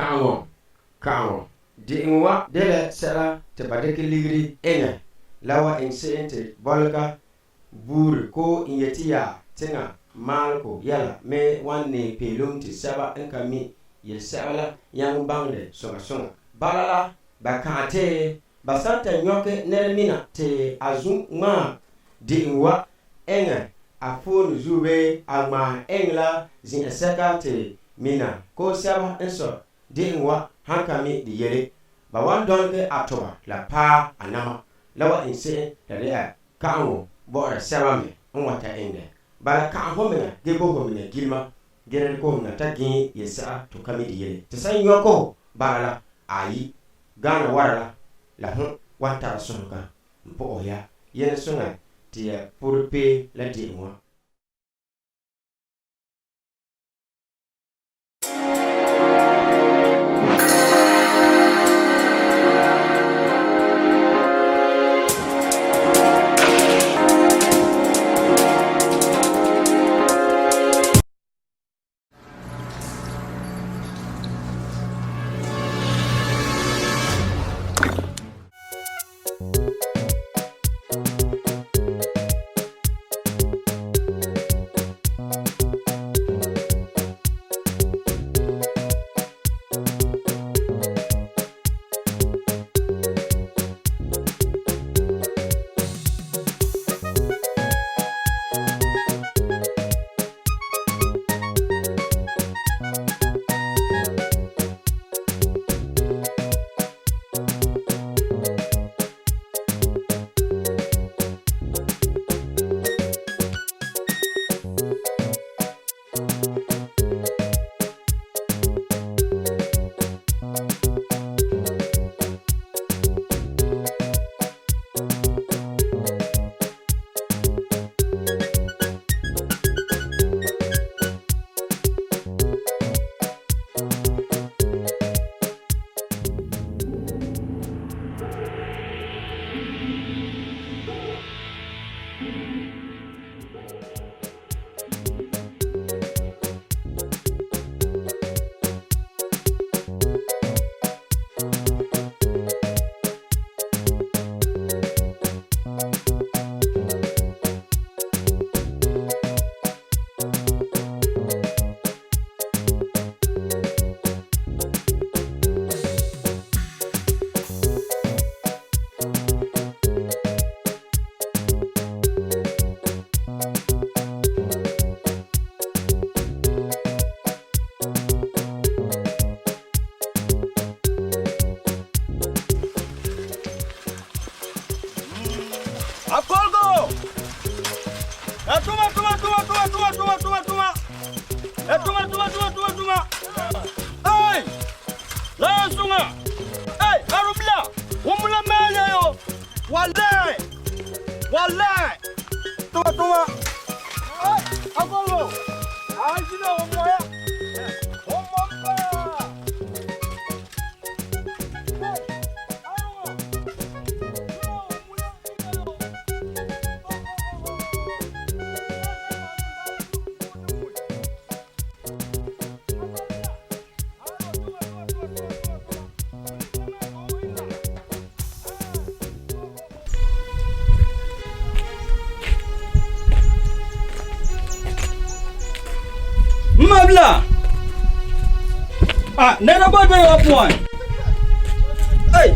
Ka'aŋɔ, ka'aŋɔ. De'eŋo wa dela sɛla ti ba dekɛ ligiri eŋɛ la wa eŋ se'em ti Bolga buuri koo n yeti ya tiŋa maalegɔ yɛla me wan nee peelum ti sɛba n ka mi yelese'a la nyaŋɛ baŋɛ dɛ soŋa soŋa. Bala la, ba kã'a te ba san ta nyɔkɛ nɛremina te a zũ ŋmaa de'eŋo wa eŋɛ a foone zuo bee a ŋmaa eŋɛ la zẽ'esɛka te mina koo sɛba n sɔ de'eŋo wa han ka mi di yele, ba wan dɔlegɛ a toba la paa a nama la wa eŋ se'em la de'a ka'aŋɔ bɔ'ɔra sɛba me n wan ta eŋ dɛ. Bala ka'an ho mɛŋa ge bo ho mɛŋa gilema ge da dekɛ ho mɛŋa ta gee yelese'a to ka mi di yele. Te san nyɔkɛ ho bala la, aayi, Gaana wara la, la ho wan tara sohoga n po'ohe ya Yenɛ soŋɛ te ya poore pee la de'eŋɔ. Akolgo! Tuma, tuma, tuma, tuma, tuma, tuma, tuma, tuma. Tuma, tuma, tuma, tuma, tuma. Hey! La sunga. Hey, arubla. Umla mele yo. Wallahi. Wallahi. Tuma, tuma. Hey, akolgo. Ay, sino umoya. Umompa. Hey, arugo. N mabila a nɛra boi be wa puan ei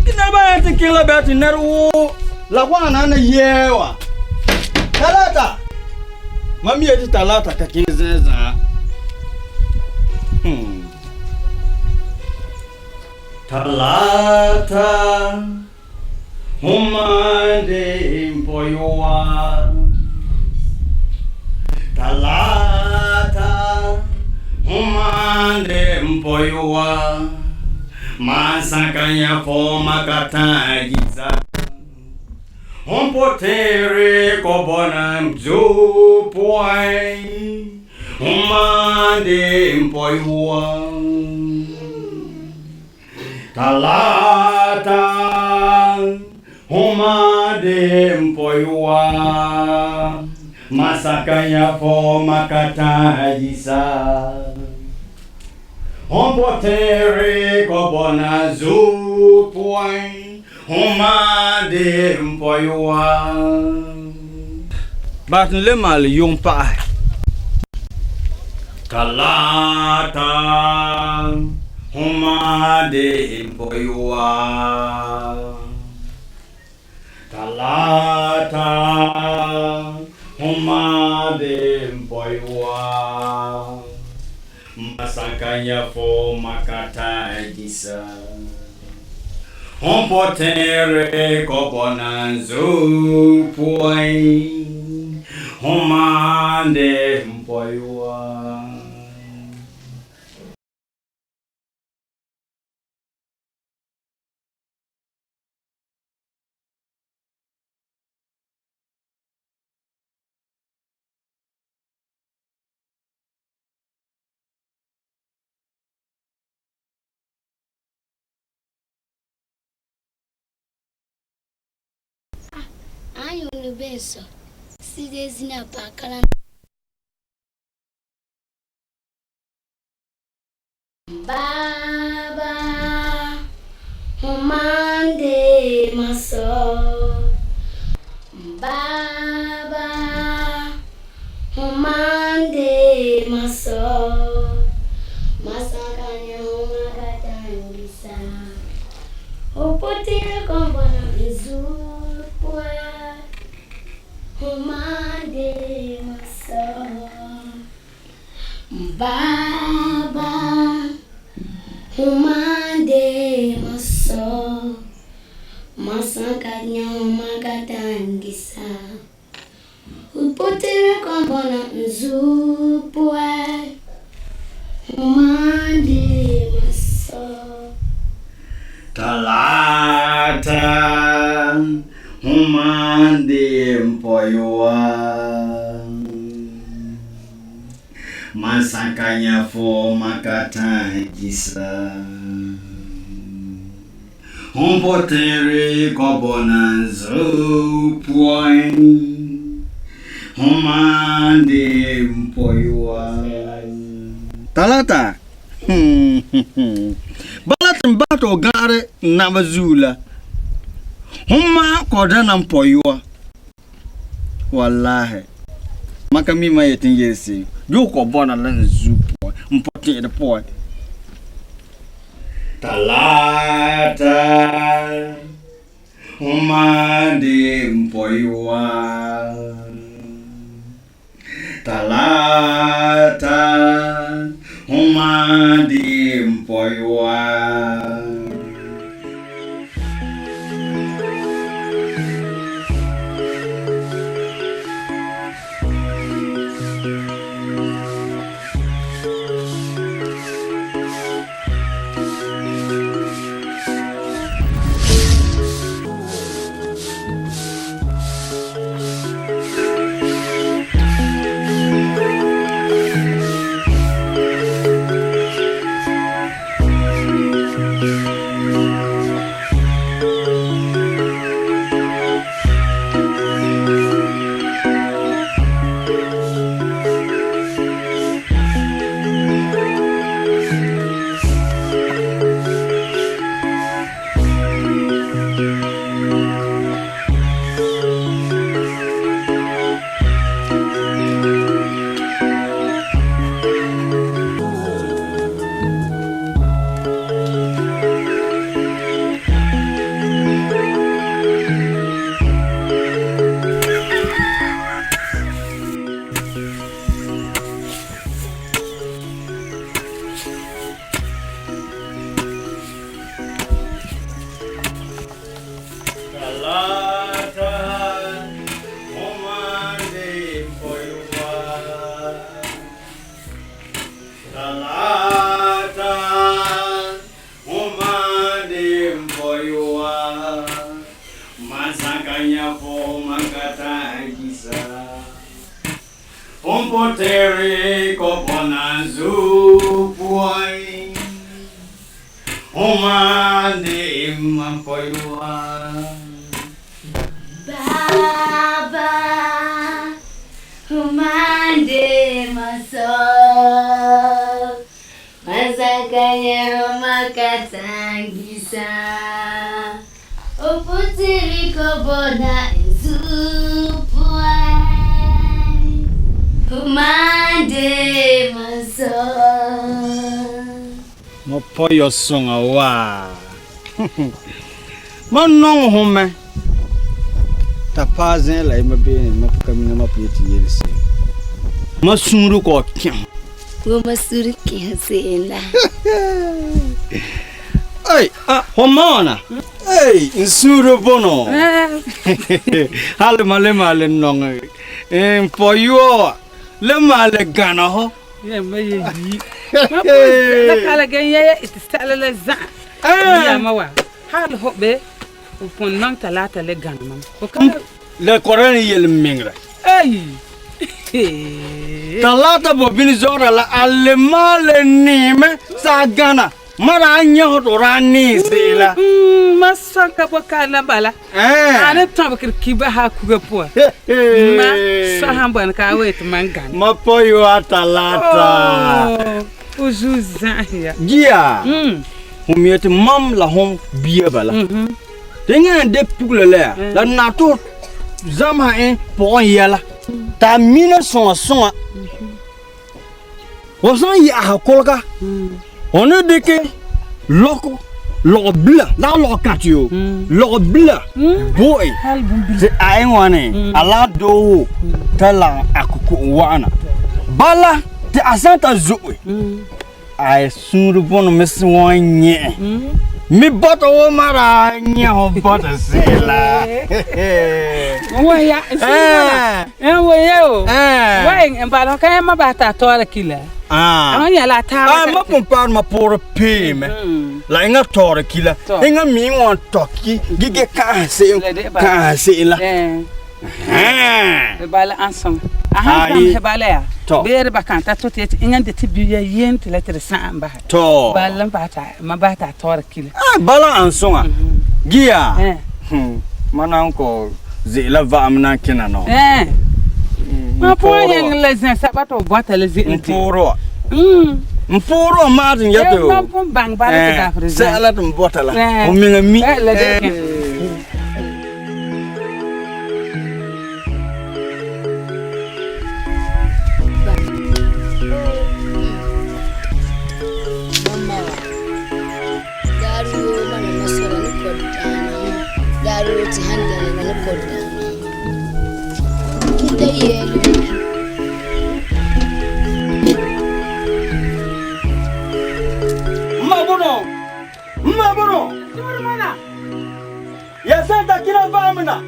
ti nɛreba yɛn ti kiŋ la bɛɛ ti nɛre woo la wa'ana na yɛɛ wa Talata mam yeti Talata ka kiŋ zɛɛ za'a hmm. Talata ho ma de n pɔyɔa Talata ho ma de n pɔyɔa Mansaka ya fɔ ka tã gisa Ho pɔtɛɛre kɔ bɔna zuo poan Ho ma de n pɔyɔa Talata ho ma de n pɔyɔa Masaka ya fɔ ka tã gisa. Hon pɔtɛ̃ɛre kɔ bɔna zuo poan, hon ma de n pɔyɔa. Ba n le maale yom pa'ahɛ. Talata, hon ma de n pɔyɔa. Talata, hon ma de n pɔyɔa. Masakanya fo makata gisa. Hon pɔtɛ̃ɛre kɔ bɔna zuo poan, hon ma de n pɔyɔa. A yuun bɛ̃sɔ side zina pakala. Baba, humande maso. Baba, humande maso. Masakanya humakatangisa. Upotele kombona nzupwa. Humande maso. Baba, humande maso. Masakanya humakatangisa. Upotele kombona nzupwa. Humande maso. Talata, hon ma de n pɔyɔa. Masakanya fo makata gisa. Hon pɔtɛ̃ɛre kɔ bɔna zuo poan, hon ma de n pɔyɔa. Talata, bala ti n basɛ ti fu gã'arɛ n naba zuo la, hon ma kɔ dɛna n pɔyɔa. Walahi, ma ka mi ma yeti n yele se'em. Gee fu kɔ bɔna la n zuo puan, n pɔtɛ̃'ɛrɛ puan. Talata, hon ma de n pɔyɔa. Talata, hon ma de n pɔyɔa. Talata, hon ma de n pɔyɔa. Talata, hon ma de n pɔyɔa. Masakanya fo makata gisa. Hon pɔtɛ̃ɛre kɔ bɔna zuo poan, hon ma de n pɔyɔa. Baba, humande maso. Azakanyeromakatsangisa Oputirikobona ezupua Umande maso. Ma pɔyɔ-sõŋa wa, mam nõŋ fõ mɛ t'a paag zẽ'a la yẽma beene mam ka mina mam pʋ yetɩ yele se'em. Ma sũure kɔ'ɔn kẽ fõ. Wo ma sũure kẽ fõ se'em la. Ei, ah, fõ ma wãna? Ei, n sũure bõnɔ. Hali ma le maalɛ nõŋɛ n pɔyʋa wã, le maalɛ gãna hɔ. Yãmba ye yi. Ma pon la kala ge yɛ ya ete sɛla la zan'an. Yama wa, hali ho be ho pon nɔŋ Talata le gana mam. Ho ka La kɔrɛ ni yelemɛŋɛrɛ. Ei! Talata bo bini zɔ'ɔra la a le maale nii mɛ saa gana ma daa nyɛ hɔ ti daa nii ze'ele. Ma sɔ ka bo ka la bala. A ni tɔbegeri ki baha kuga poan. Ma sɔ han bɔna ka a wa yeti man gana. Ma pɔyɔa Talata. Oh, o zuo za'ahɛ ya. Gia, hom yeti mam la hom bia bala. Tɩ ẽŋa n de pugla la yaa, la nari tɩ fʋ zãmsa ẽ pɔgɔ yɛla tɩ a mina sõŋa sõŋa. Fʋ sãn ya'asa kʋlga, fʋ ni dɩkɛ lɔkɔ, lɔg-bila, la lɔg-kãtɛ yoo, lɔg-bila bʋ ẽ tɩ a ẽŋ wãne, a la doose t'a lagem a ko'om wa'ana. Bala tɩ a sãn ta zo'e, a sũure bõn me wãn yẽ ẽ. Mi bɔta wo ma daa nyɛ ho bɔta se'em la. N wõn ya, n sũure wãna. N wõn ya o. Wa ẽŋ n bala, fo ka yẽ ma basɛ tɩ a tɔɔra ki la? A wõn yẽ la a taaba. Ma põn paam ma poorɛ pee mɛ la ẽŋa tɔɔra ki la. Ẽŋa mi n wãn tɔ ki ge ge kã'asɛ se'em kã'asɛ se'em la. Bala an sõŋa. A sãn zamesɛ bala yaa, beere ba kãn ta tɔ tɩ yetɩ ẽŋa n de tɩ bia yeen tɩ la tɩ d sã'am basɛ. Bala n basɛ tɩ a ma basɛ tɩ a tɔɔra ki la. Bala an sõŋa. Ge yaa, ma nan kɔ ze'ele la va'am na kena nɔ. Mam pʋgã yẽŋ la zẽ'e-sɛba tɩ f bɔta la ze'ele N pʋʋrɔ wã. N pʋʋrɔ wã ma'a tɩ n yɛta yoo. Mam põn bãŋ bala tɩ dafrɩ zã. Sɛla tɩ m bɔta la, fo mẽŋa mi. Ya sãn ta kẽna va'am na,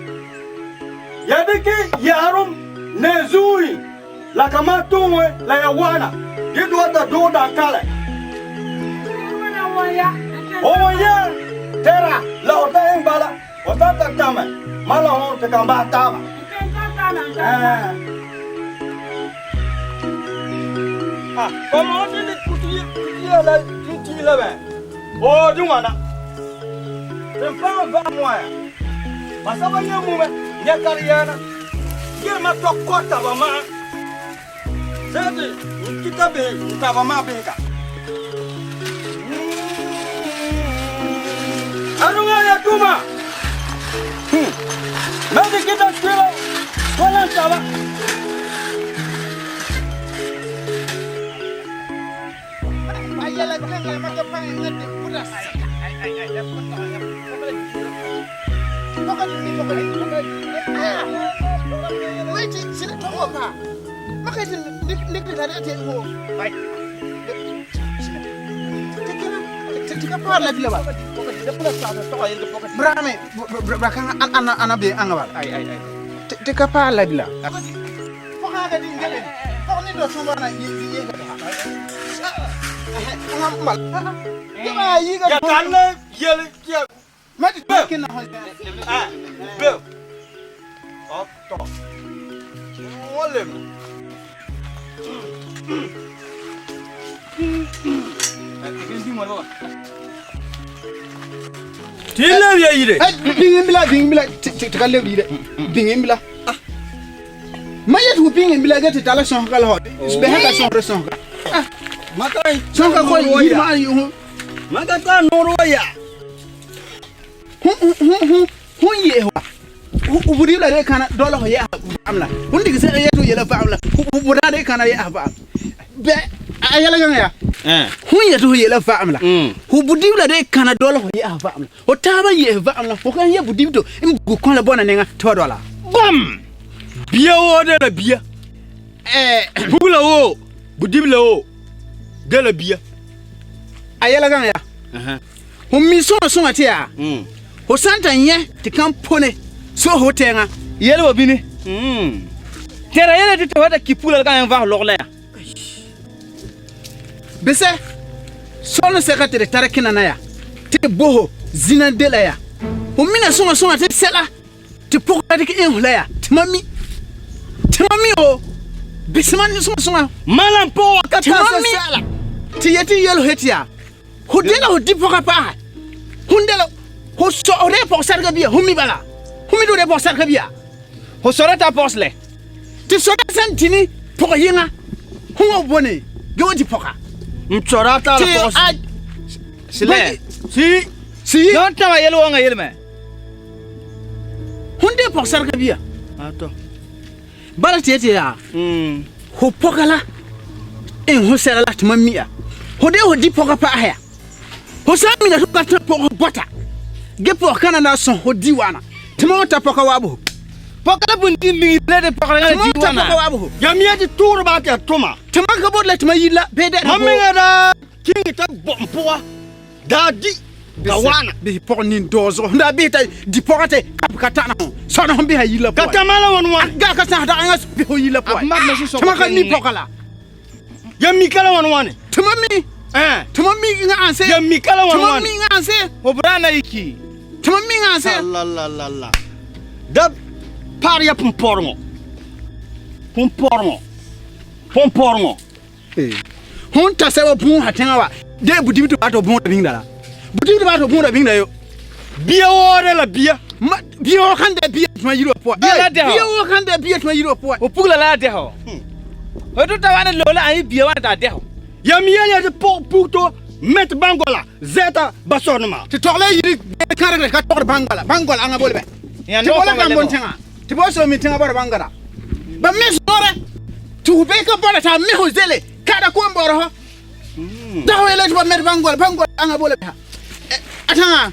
ya dɩkɛ yaarum ne zuuri la kamatõoe la ya wa'ana dɩ tɩ wa ta dʋgɛ dãkalɛ. Fo wʋn yẽ tɛra la fʋ ta ẽŋ bala, fʋ sãn ta tãmɛ ma la fõn tɩ kãn bas taaba. Bãmba wã tɩ la tɩ la bɛ? Oo, dẽ wãna tɩ m pãŋa va'am wã yaa. Basɛba yẽ mũ mɛ, yẽ karɩyɛɛna, gɩrmã tɔ kɔta ba mã'a, sẽn tɩ n kɩta bɩ n ta ba mã'a bɩsga. Adũŋã ya tʋma, mɛ tɩ kɩta kpɩra wala n taba. Ya tare yele tɩ beo tɔ wã lem tɩ y leb ya yire. Bĩŋ bila bĩŋ bila tɩ ka leb yire bĩŋ bila ma yetɩ fo bĩŋ bila ge tɩ tara sõsga la fo bɩ sã ka sõsd sõsga. Sõn ka kɔ yiri maa yi ho. Ma ka tar noor wa yaa. Ho yɛ'ɛs wa. Budibla de kana dɔla ho yɛ'ɛsa va'am la. Ho dɩk sɛla yɛ tɩ yɛla va'am la. Budaa de kana yɛ'ɛsa va'am. Bɛ a yɛla gãŋɛ ya. Ho yɛ tɩ ho yɛla va'am la. Ho budibla de kana dɔla ho yɛ'ɛsa va'am la. Ho taaba yɛ'ɛs va'am la. Ho kan yɛ budibto n buge kõ la bɔna nɛŋa tɩ ba dɔla. Bam! Bia woo dela bia. Pugla woo, budibla woo dela bia. A yɛla gãŋɛ ya. Ho mi sõŋa sõŋa tɩ yaa. Ho sãn ta yẽ tɩ kãn pone so ho tɛɛŋa yɛl wa bini. Tɛra yɛla tɩ tɩ ta ki pugla la ka yãŋ vaas lɔg la ya. Bɩsɛ sore sɛka tɩ d tar kẽna na ya tɩ d bos zĩna dela ya. Fo mina sõŋa sõŋa tɩ sɛla tɩ pɔga dɩk ẽ la ya tɩ mam mi. Tɩ mam mi o bɩs mam sõŋa sõŋa. Malam pɔgɔ wa ka Tɩ mam mi sɛla. tɩ yetɩ yel tɩ yaa fo dela fo dɩ pɔga paasa fõn dela fo so fo dee pɔg-sɛrga bia fo mi bala fo mi tɩ fo dee pɔg-sɛrga bia Fo sɔrɔ t'a pɔgs lɛ. Tɩ sɔda sẽn dĩ ne pɔg yẽŋa fõ wa bone ge wa dɩ pɔga. N sɔra t'a la tɩ pɔgs. A Silɛ. Si si Yõ tãma yɛl wãngã yelme. Fõn dee pɔg-sɛrga bia. Ato. Bala tɩ yetɩ yaa fo pɔga la n fo sɛla la tɩ mam mi ya fo dee fo dɩ pɔga paasa ya fo sã n mina tɩ ka tã pɔg bɔta ge pɔg kãna na n sõs fo di waana tɩ mam wa ta pɔka wa bo. Pɔka la bũn tɩ n bĩng la de pɔgd tɩ di mam wa ta wãna. pɔka wa bo. Ya mi tɩ tʋʋrba tɩ yaa tʋma. Tɩ mam ka bot la tɩ mam yir la bɩ dɛd. Mam menga daa kĩng t'a bɔ n pʋga daa di ka waana. Bɩ pɔg nin doosgo sẽn daa bɩ t'a di pɔga tɩ ka ka tãna fõ sõd fõn bisa yir la Ka pʋgẽ. tã la wãn wãne. Gaa ka sãs dag ẽŋa bɩ fo yir la pʋgẽ. Mat me sẽn Tɩ mam ka mi sõka pɔka la. Ya mika la wãn wãne. Tɩ mam mi tɩ mam mi ŋa ãnse. Ya mika la Tɩ wãn mam wãne. mi ŋa ãnse. Fo bra na yiki. Tɩ mam mi ŋa ãnse. La la la la. Da paar ya põn-põorŋo. Põn-põorŋo. Põn-põorŋo. Fõn ta sɛba bũusã tẽŋa wa dee budib tɩ baa tɩ bũuda bĩngda la budib tɩ baa tɩ bũuda bĩngda yo. Bia woore la bia. Ma bia woo sãn dɛ bia tɩ ma yir wa pʋga. Bia la dɛsɔ. Bia woo sãn dɛ bia tɩ ma yir wa pʋga. Fo pugla la a dɛsɔ. Fo tɩ ta wa ne loola a yẽ bia wã t'a dɛsɔ. Ya mi ya tɩ pɔg pugto met bãngola zɛɛta basɔrnema. Tɩ togla yiri kãregre ka togd bãngoala bãngoal ãŋa bol bɛ. Yã Tɩ noog bola kõnga kan bõn lebg. tẽŋa tɩ bo so mi tẽŋa bɔra bãngoala ba me sõore tɩ fu bee ka bɔra t'a me fo zele kada kom bɔra fo da fo yela tɩ ba met bãngoal bãngoal ãŋa bola bɛ a tãŋa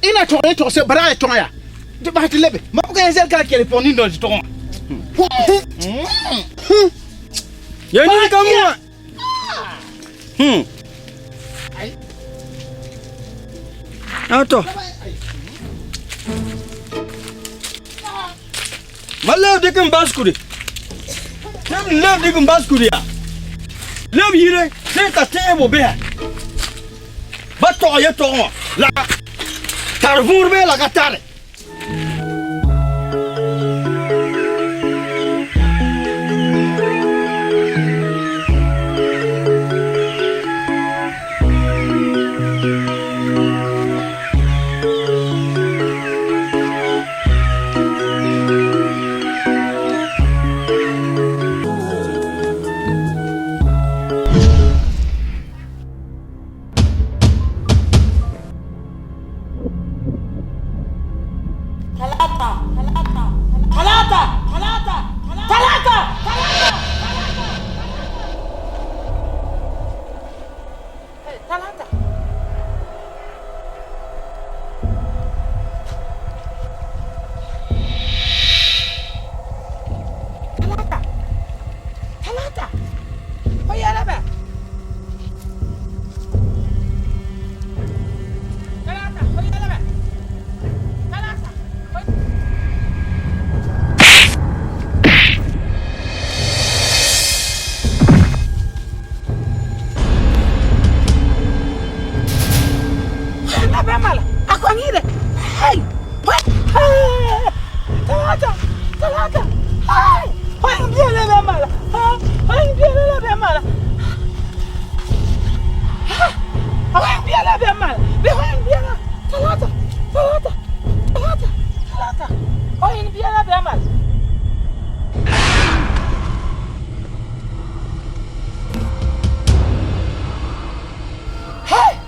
ina togd ye togse bara ya tõga ya tɩ bas tɩ lebe. Ma pʋgã zel ka kell pɔg nin-dõor tɩ tʋgẽ. Ya nin ka wã. Ato. Ma lev dɩk n bas kude. Tɩ b lev dɩk n bas kude yaa. Leb yire sẽn ka tẽebo bɩsa. Ba tog yetɔgẽ wã la tar võor bee la ka tare.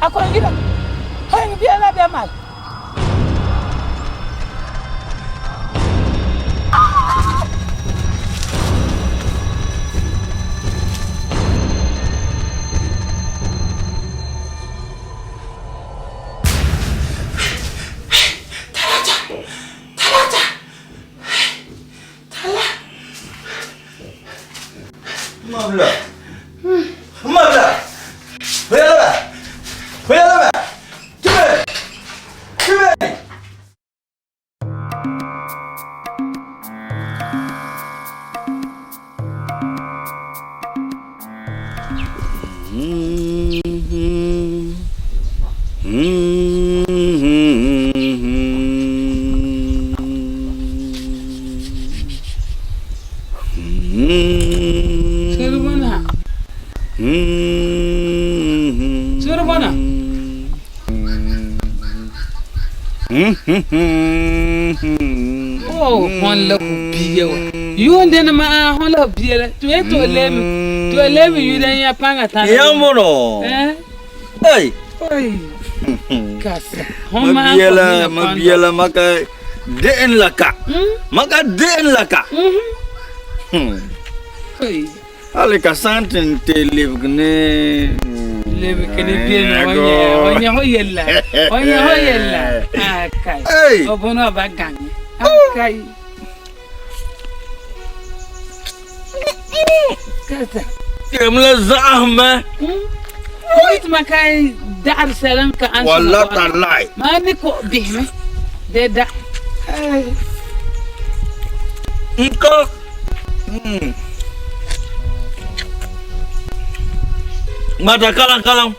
A kɔŋgira. Ho eŋɛ bia la bia mal. Mabla. Mabla. Hoyalaba. Hoyalaba. Tübe. Tübe. Sore bɔna. Sore bɔna. Oh, hon la ho bia wa. Yuun dene ma'a hon la ho bia la. Tu ye to lemi. To lemi yuda ya panga tana. Yambono. Eh? Hey. Oi. Kasa. Hon ma'a Ma bia la, ma bia la maka de'en la ka. Maka de'en la ka. Oi. Ale ka santin te lebgne. Lebgne bia na wanya wanya ho yella. Wanya ho yella. Akai. Hey. Obono ba gange. Akai. Kasa. Kemla zahma. Wait makai dar salam ka an. Wallah talai. Ma ni ko bihme. De da. Ay. Nko. Mata kalang kalang.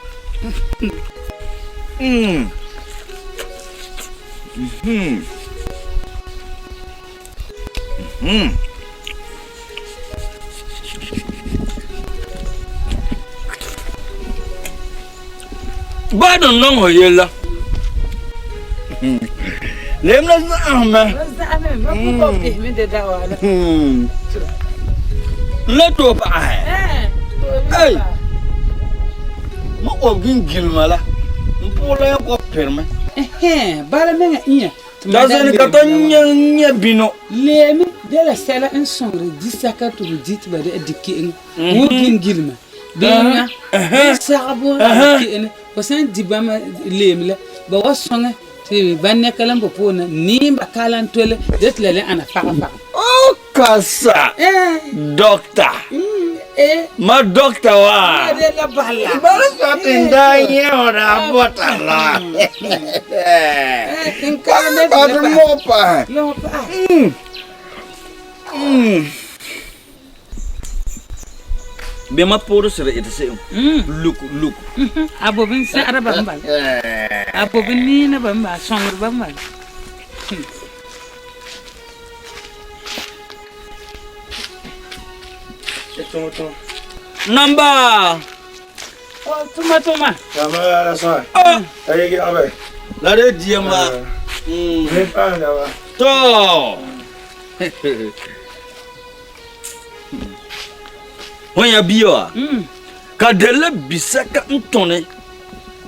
Bado nong ho yela. Lemla zahma. Zahme ma ko bihme de da wala. La to pa. Eh. Hey. Ma obgin gilma la. Mpola ya ko perme. Eh, bala menga iya. Dazani ka ta nya nya bino. Lemi de la sɛla n sõngre di-sɛka tɩ b dɩ tɩ ba de dɩ ke'eng wʋ gĩngilmã bɩ sagbo ke'ene fo sã n dɩ bãmba leem la ba wa sõŋe tɩ ba nɛka la n bo poorẽ neemba kaala n tole de tɩ la le ãna fag fag. Oh kasa. Doctor. Ma doctor wa. De la bala. Bala sa tinda nya ora bota la. N ka ne Ba mo pa. Lo pa. Be ma poro sere ite se. Look look. A bo bin sa'ra bãmb bala. A bo bin niina bãmb a sõngr bãmb bala. Namba. Oh, tuma tuma. Tama la sa. Oh. Aye ki abe. La de diema. Ne pa na wa. To. Wọ́n bí wa. Ka dele bisɛ ka n tɔnɛ.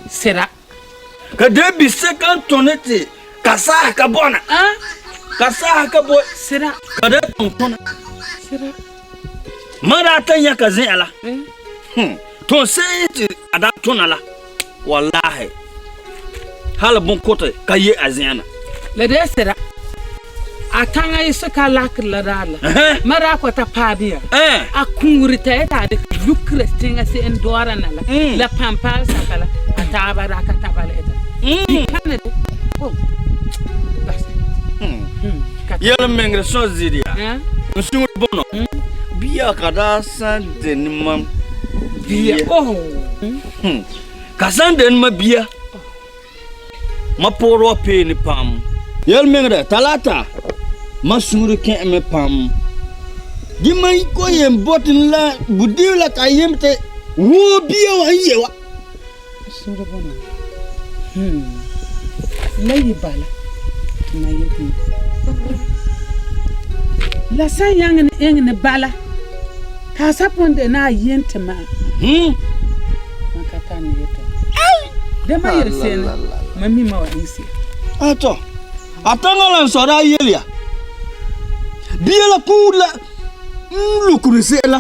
Sera. Ka dele bisɛ ka n tɔnɛ te ka saa ka bɔ na. Ka saa ka bɔ. Sera. Ka de tɔn tɔnɛ. Sera. Mara ta nya ka zɛn a la. Tɔn se te a da tɔn na la. Walahi. Hali bɔn kɔtɛ ka ye a zɛn na. La de sera. A tãngã y sẽka lakr la daar la ma raa kɔta paabɩ a kũur t'a yeta a dɩk lukra tẽngã se'em doora na la la pãmpaal saka la a taaba raa ka ta bala eta kãne de bas Yɛl-mɛŋerɛ sõ zɩd yaa n sũur bõnɔ bia ka daa sã n deni mam bia oh ka sã n deni ma bia ma poor wa peene pãm yɛl-mɛŋerɛ talata ma sũur kẽ'me pãm dɩ ma ko yem bot n la budib la ka yem tɩ woo bia wã n ye wa sũur bõnɔ la yɩ bala tɩ ma yetɩ la sã n yãng ne ẽng ne bala t'a sa põn de na a yen tɩ ma'a ma ka tar ne yetɔ De ma yele se'em la, mam mi ma wan eŋɛ se'em. Tɔ, a taŋa la n sɔ daa yele ya, bia la kũur la n lukuri se'em la.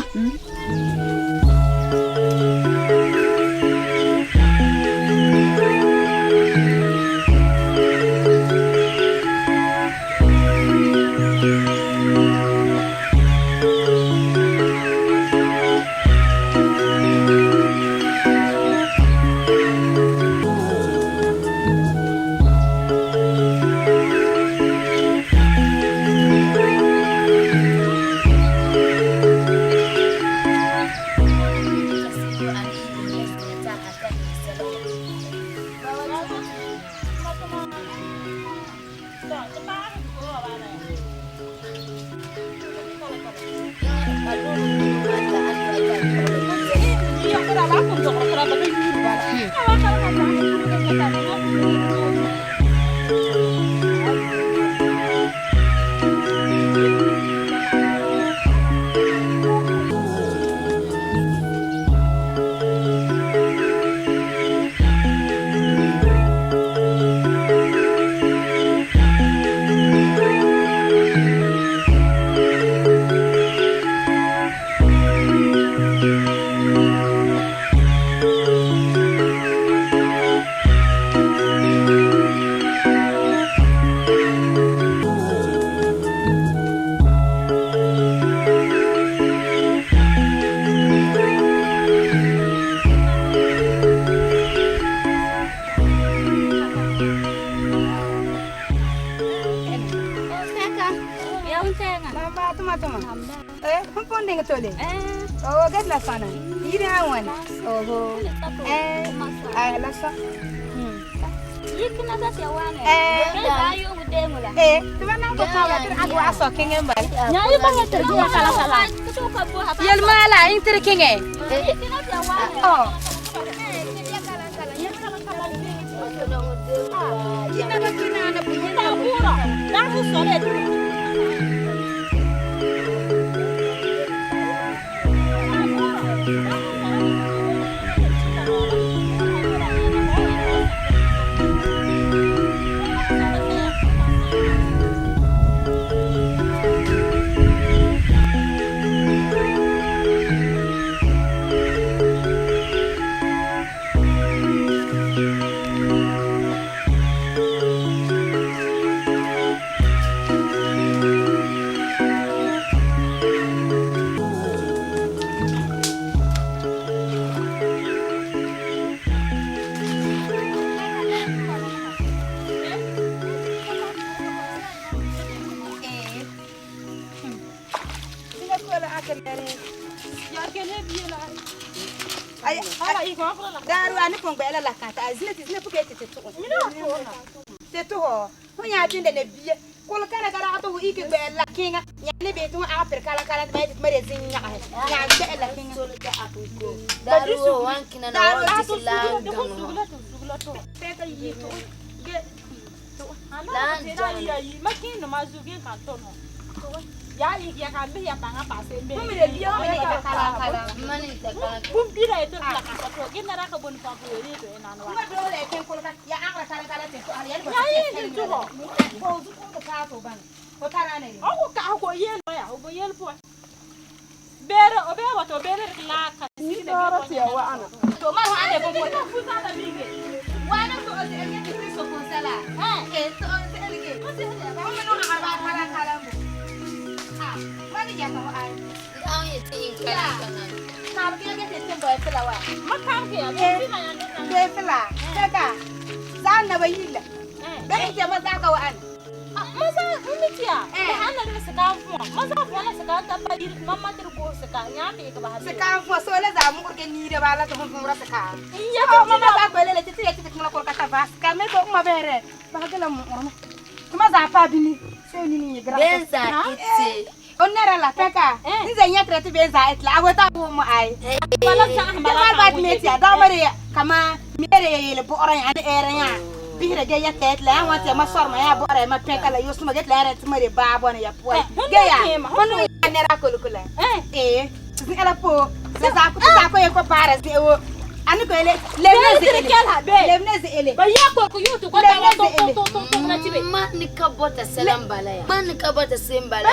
Ani ko ele lebne ze'ele lebne ze'ele ba ya ko ko yutu ko ta to to to to na tibe man ka bota selam bala ya man ka bota sem bala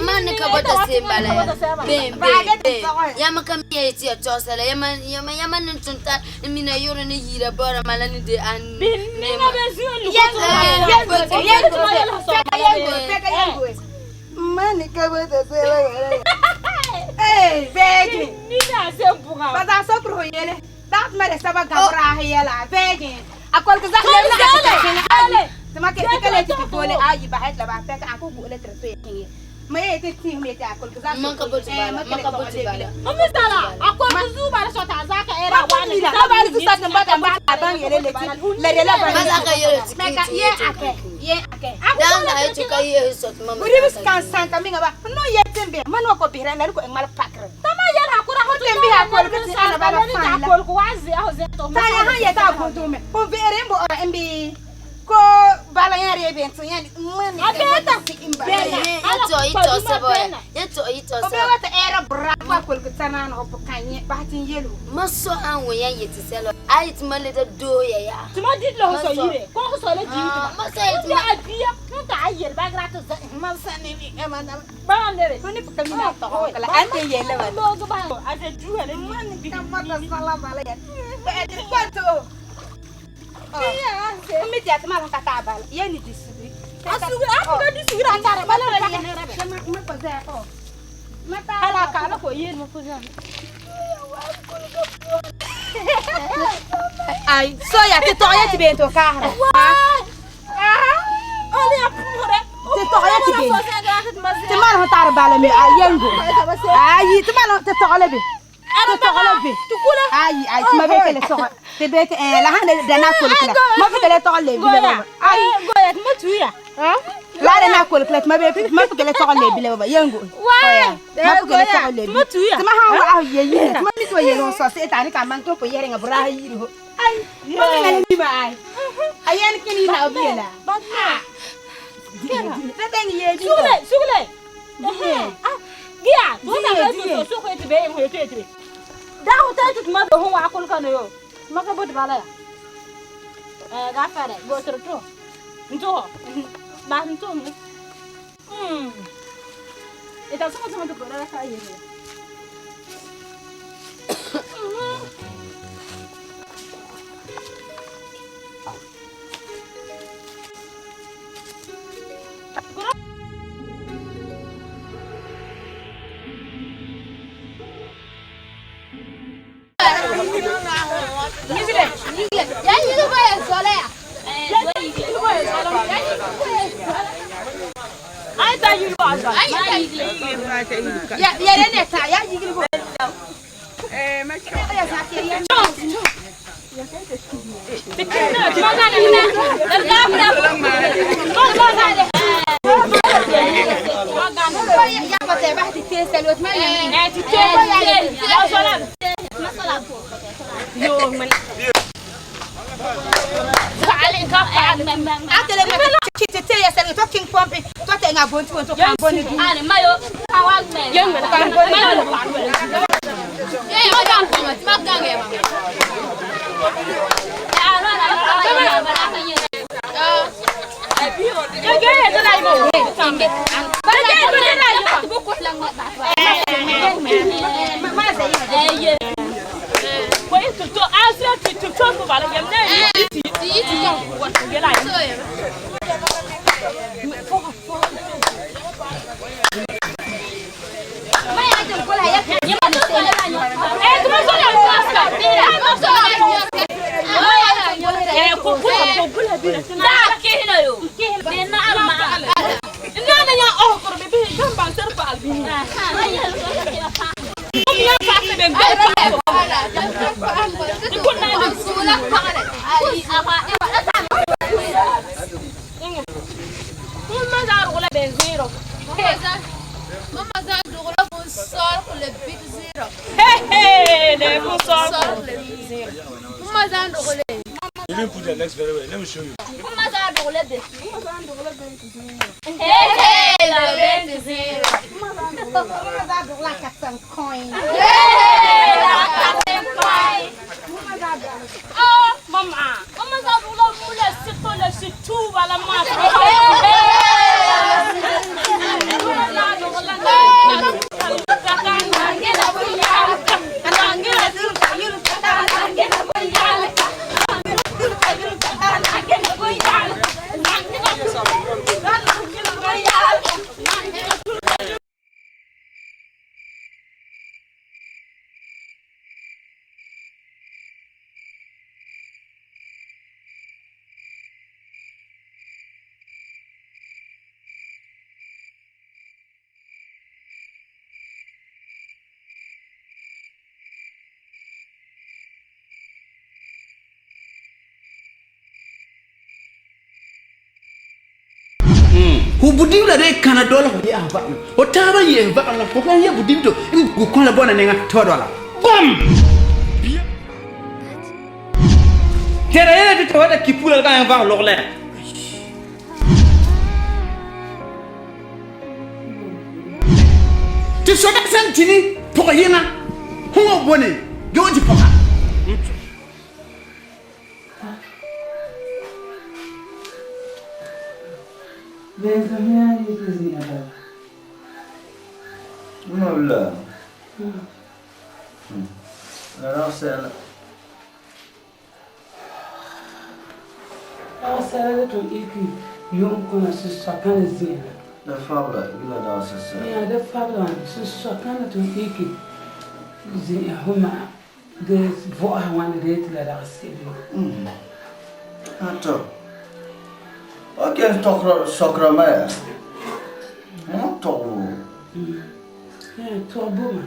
man ka bota sem bala ya bem bem ya maka mi ya ti to sala ya man ya man ya man tunta mina yoro ni yira bora mala ni de an bin ni na be ziyo lu ko ya ya man ka bota sela eh veje ni na se buga ba za so pro yele dat mere saba gabra yela veje akol ka zakle na ka ke kale ti pole ayi ba het la ba feka ako bu le treto ye ma ye te ti me te akol ka man ka bota bala man ka bota bala mami sala akol zu ba so ta zaka era wani la ba zu sa ba ba ba yele le ti le le la ba ba ka yele ti me ka ye ake ye ake dan na ye ka ye so mama buri bis kan san ka minga ba no ye tembe man ko bihra na ko mal pakre tama yela akura ho tembe akol ka ti ana ba la fa akol ko wazi aho zeto ta ya han ye ta ko to me ko vere mbo ora mbi ko bala ya re ben to ya man abeta ya to ito sabo ya to ito sabo be wata era bra ko akol ko tana no ko kanye ba tin yelo maso an wo ya yeti selo ai ti male da do ya ya ti ma dit lo so yire ko ko so le di ti ma so yiti ma biya no ta ayel ba gra to ma sa ne ni ma na ba ne ko ni ka mi na to ko la ante yele wa lo go ba a je ju hele man ka ma ta sala bala ya ba e ko to ya mi ti atma ka ta bala ye ni disugri asugi afuga disugri andara bala la ne rabe ma ko za o ma ta ala ka ala ko ye mo ko za ai so ya te to ya ti ben to ka ha ali apure te to ya ti ben te ma ho tar bala me ayengo ai te ma te to le be te to le be ai ai te ma be ke le to te be ke la han de na ko le ma fi ke le to le bi le baba ai goya ma tu ya la de na ko le ma be ma fi ke le to le bi le baba yengo ma fi ke le to le bi ma tu ya te ma ha wa ye ye ma mi to ye no so se ta ni ka man to ko yere nga bra yiri ho ai ma mi na ni ba ai ayen kini na obi la ba te te ni ye bi sugule sugule ah gia to ta ka to so ko ti be ho ti ti da ho ta ti ma do ho wa akol ka no yo maka bot bala ya eh ga fare go tro to nto ba nto eta so so to bora ka ye You didn't put your legs very well. Let me show you. Ah, mama. Mama za dula mula sito la situ bala ma. Fu budibla de kana dɔla fo yɛs va'am fo taaba yɛs va'am la fo sãn yɛ budibto n gu kõ la bɔna nẽŋa tɩ fa dɔla bãmb tẽra yɛla tɩ tɩ wa da ki pula la ka yãng vag loglɛ. Tɩ soda sãn tĩ ne pɔg-yẽŋa fõ wã bõne ge wa tɩ pɔga. Mabla. La ra sɛla. La sɛla la tɩ iki yʋ'ʋŋ-kõna sũ-sɔkãna zĩ'a la. Da fabla la da sɛsɛ. Ya da fabla sũ-sɔkãna tɩ iki zĩ'a fo ma'a gee vɔ'ɔsa wãna dee tɩ la dagɛ se'em. Ato. Ok, tokra sokra ma ya. Mo togbo. Ya tɔg bo ma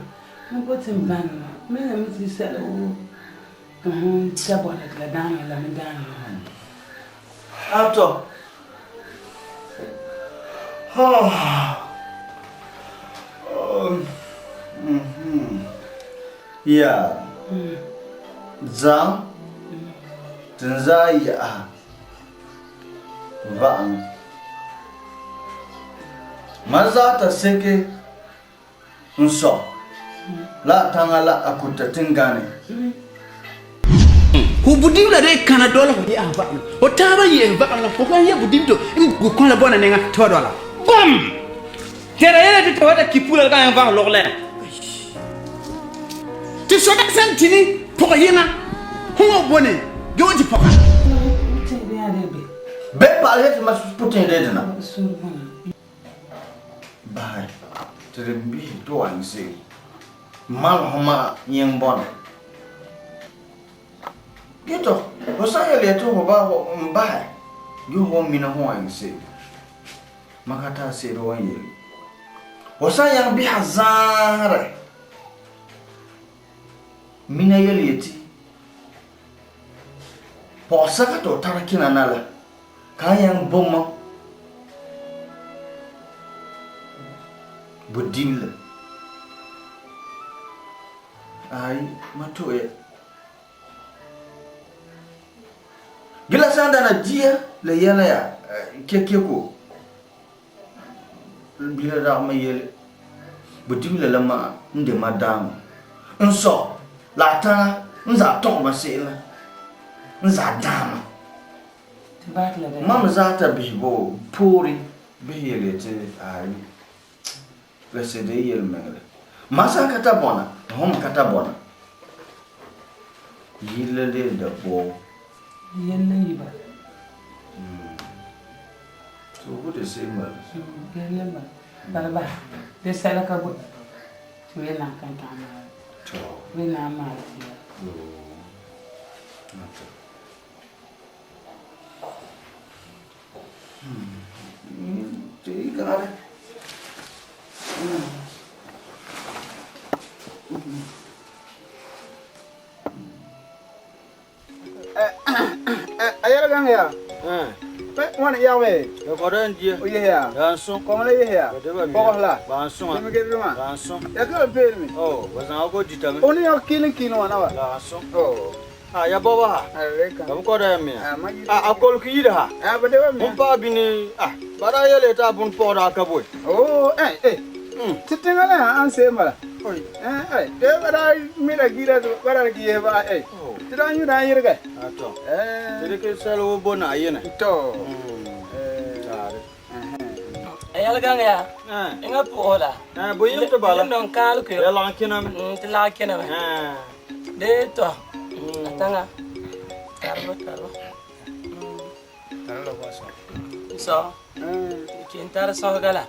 m botɩ n bãng wã me la me tɩ sɛla woo tɩ fõn ta bɔna tɩ la dãana la me dãana. Ato. Oh. Oh. Ya. Zam. Tinza ya. Va'am. Ma za ta seke n sɔ la a tãŋa la a kuta tẽn-gãne. Fu budibla de kana dɔla fo yɛs va'am fo taaba yɛs va'am la fo sãn yɛ budibto n gu kõ la bɔna nẽŋa tɩ fa dɔla. Bãmb tẽra yɛla tɩ tɩ wa da ki pula la ka yãng vag loglɛ. Tɩ soda sãn tĩ ne pɔg-yẽŋa fõ wã bõne ge wa tɩ pɔga. Bɩ paal yetɩ ma pʋtẽedre dẽna. Basɛ tɩ d bis tɩ wa n se'em mal fõ ma'a yẽng bõna. Ge tɔ fo sã n yel yetɩ fo ba n basɛ ge fo wa mina fõ wa n se'em ma ka tar se'ere wa n yele. Fo sã n yãng bisa zãasrɛ mina yel yetɩ pɔg-sɛka tɩ f tar kẽna na la ka yãng bõmma budibla. Ai, ma to'e. Ge la sã n dãna dia la yɛla yaa kekeko bila ragme yele budibla la ma'a n de ma daaŋɔ n sɔ la a tãŋa n zaa tɔgma se'em la n zaa dãama. Mam zaa ta bisɛ bo poore bisɛ yele tɩ ai la sẽn de yelemɛŋɛrɛ. Ma sã n ka ta bɔna tɩ fõm ka ta bɔna. Yire la le da bɔɔ. Yelle yiba. Tɩ fo de se'em bala. Yelle bala. Bala ba de sɛla ka boi tɩ Wẽnnaam kan tãg maale. Tɔ. Wẽnnaam maale tɩ ya. Ato. Tɩ y gãre. A yɛla gaŋ yaa wãna yagbe Ya kɔda n dia. o yes yaa Ya n sõ. kɔm la yes yaa Ba de ba mi. pɔgs la Ba n sõa. tɩ me gedremã Ba n sõ. ya ka peelme Oh, ba zãga ko ditame. o ne yãg kɩɩl n kɩɩl wãna wa La n sõ. Oh. Ah, ya bɔba ha. A reka. Ba kɔda ya mea. Ah, ma yiri. Ah, a kolk yiri ha. Ah, ba de ba mea. Bũmb paa bĩni, ah, ba ra yele t'a bũn pɔgda a ka boe. Oh, eh, eh. Tɩ tẽŋa la sã n seem bala. Eh, eh, tɩ ba daa mira gira ba ra gi ba eh. Tɩ daa yũ daa yẽrgɛ. A tɔ. Tɩ dɩkɛ sɛla woo bo Na'ayenɛ. Tɔ. A yɛlgaŋ ya, eŋa pʋ'ʋsɛ la. Bo yẽm tɩ bala. Nɔŋ kãal Ya lagem kẽna mɛ. Tɩ lag kẽna mɛ. Dee tɔ, a tãŋa. Tari bo, tari bo. Tara la bõn-sõm. Sɔ, ken tari sõsega la.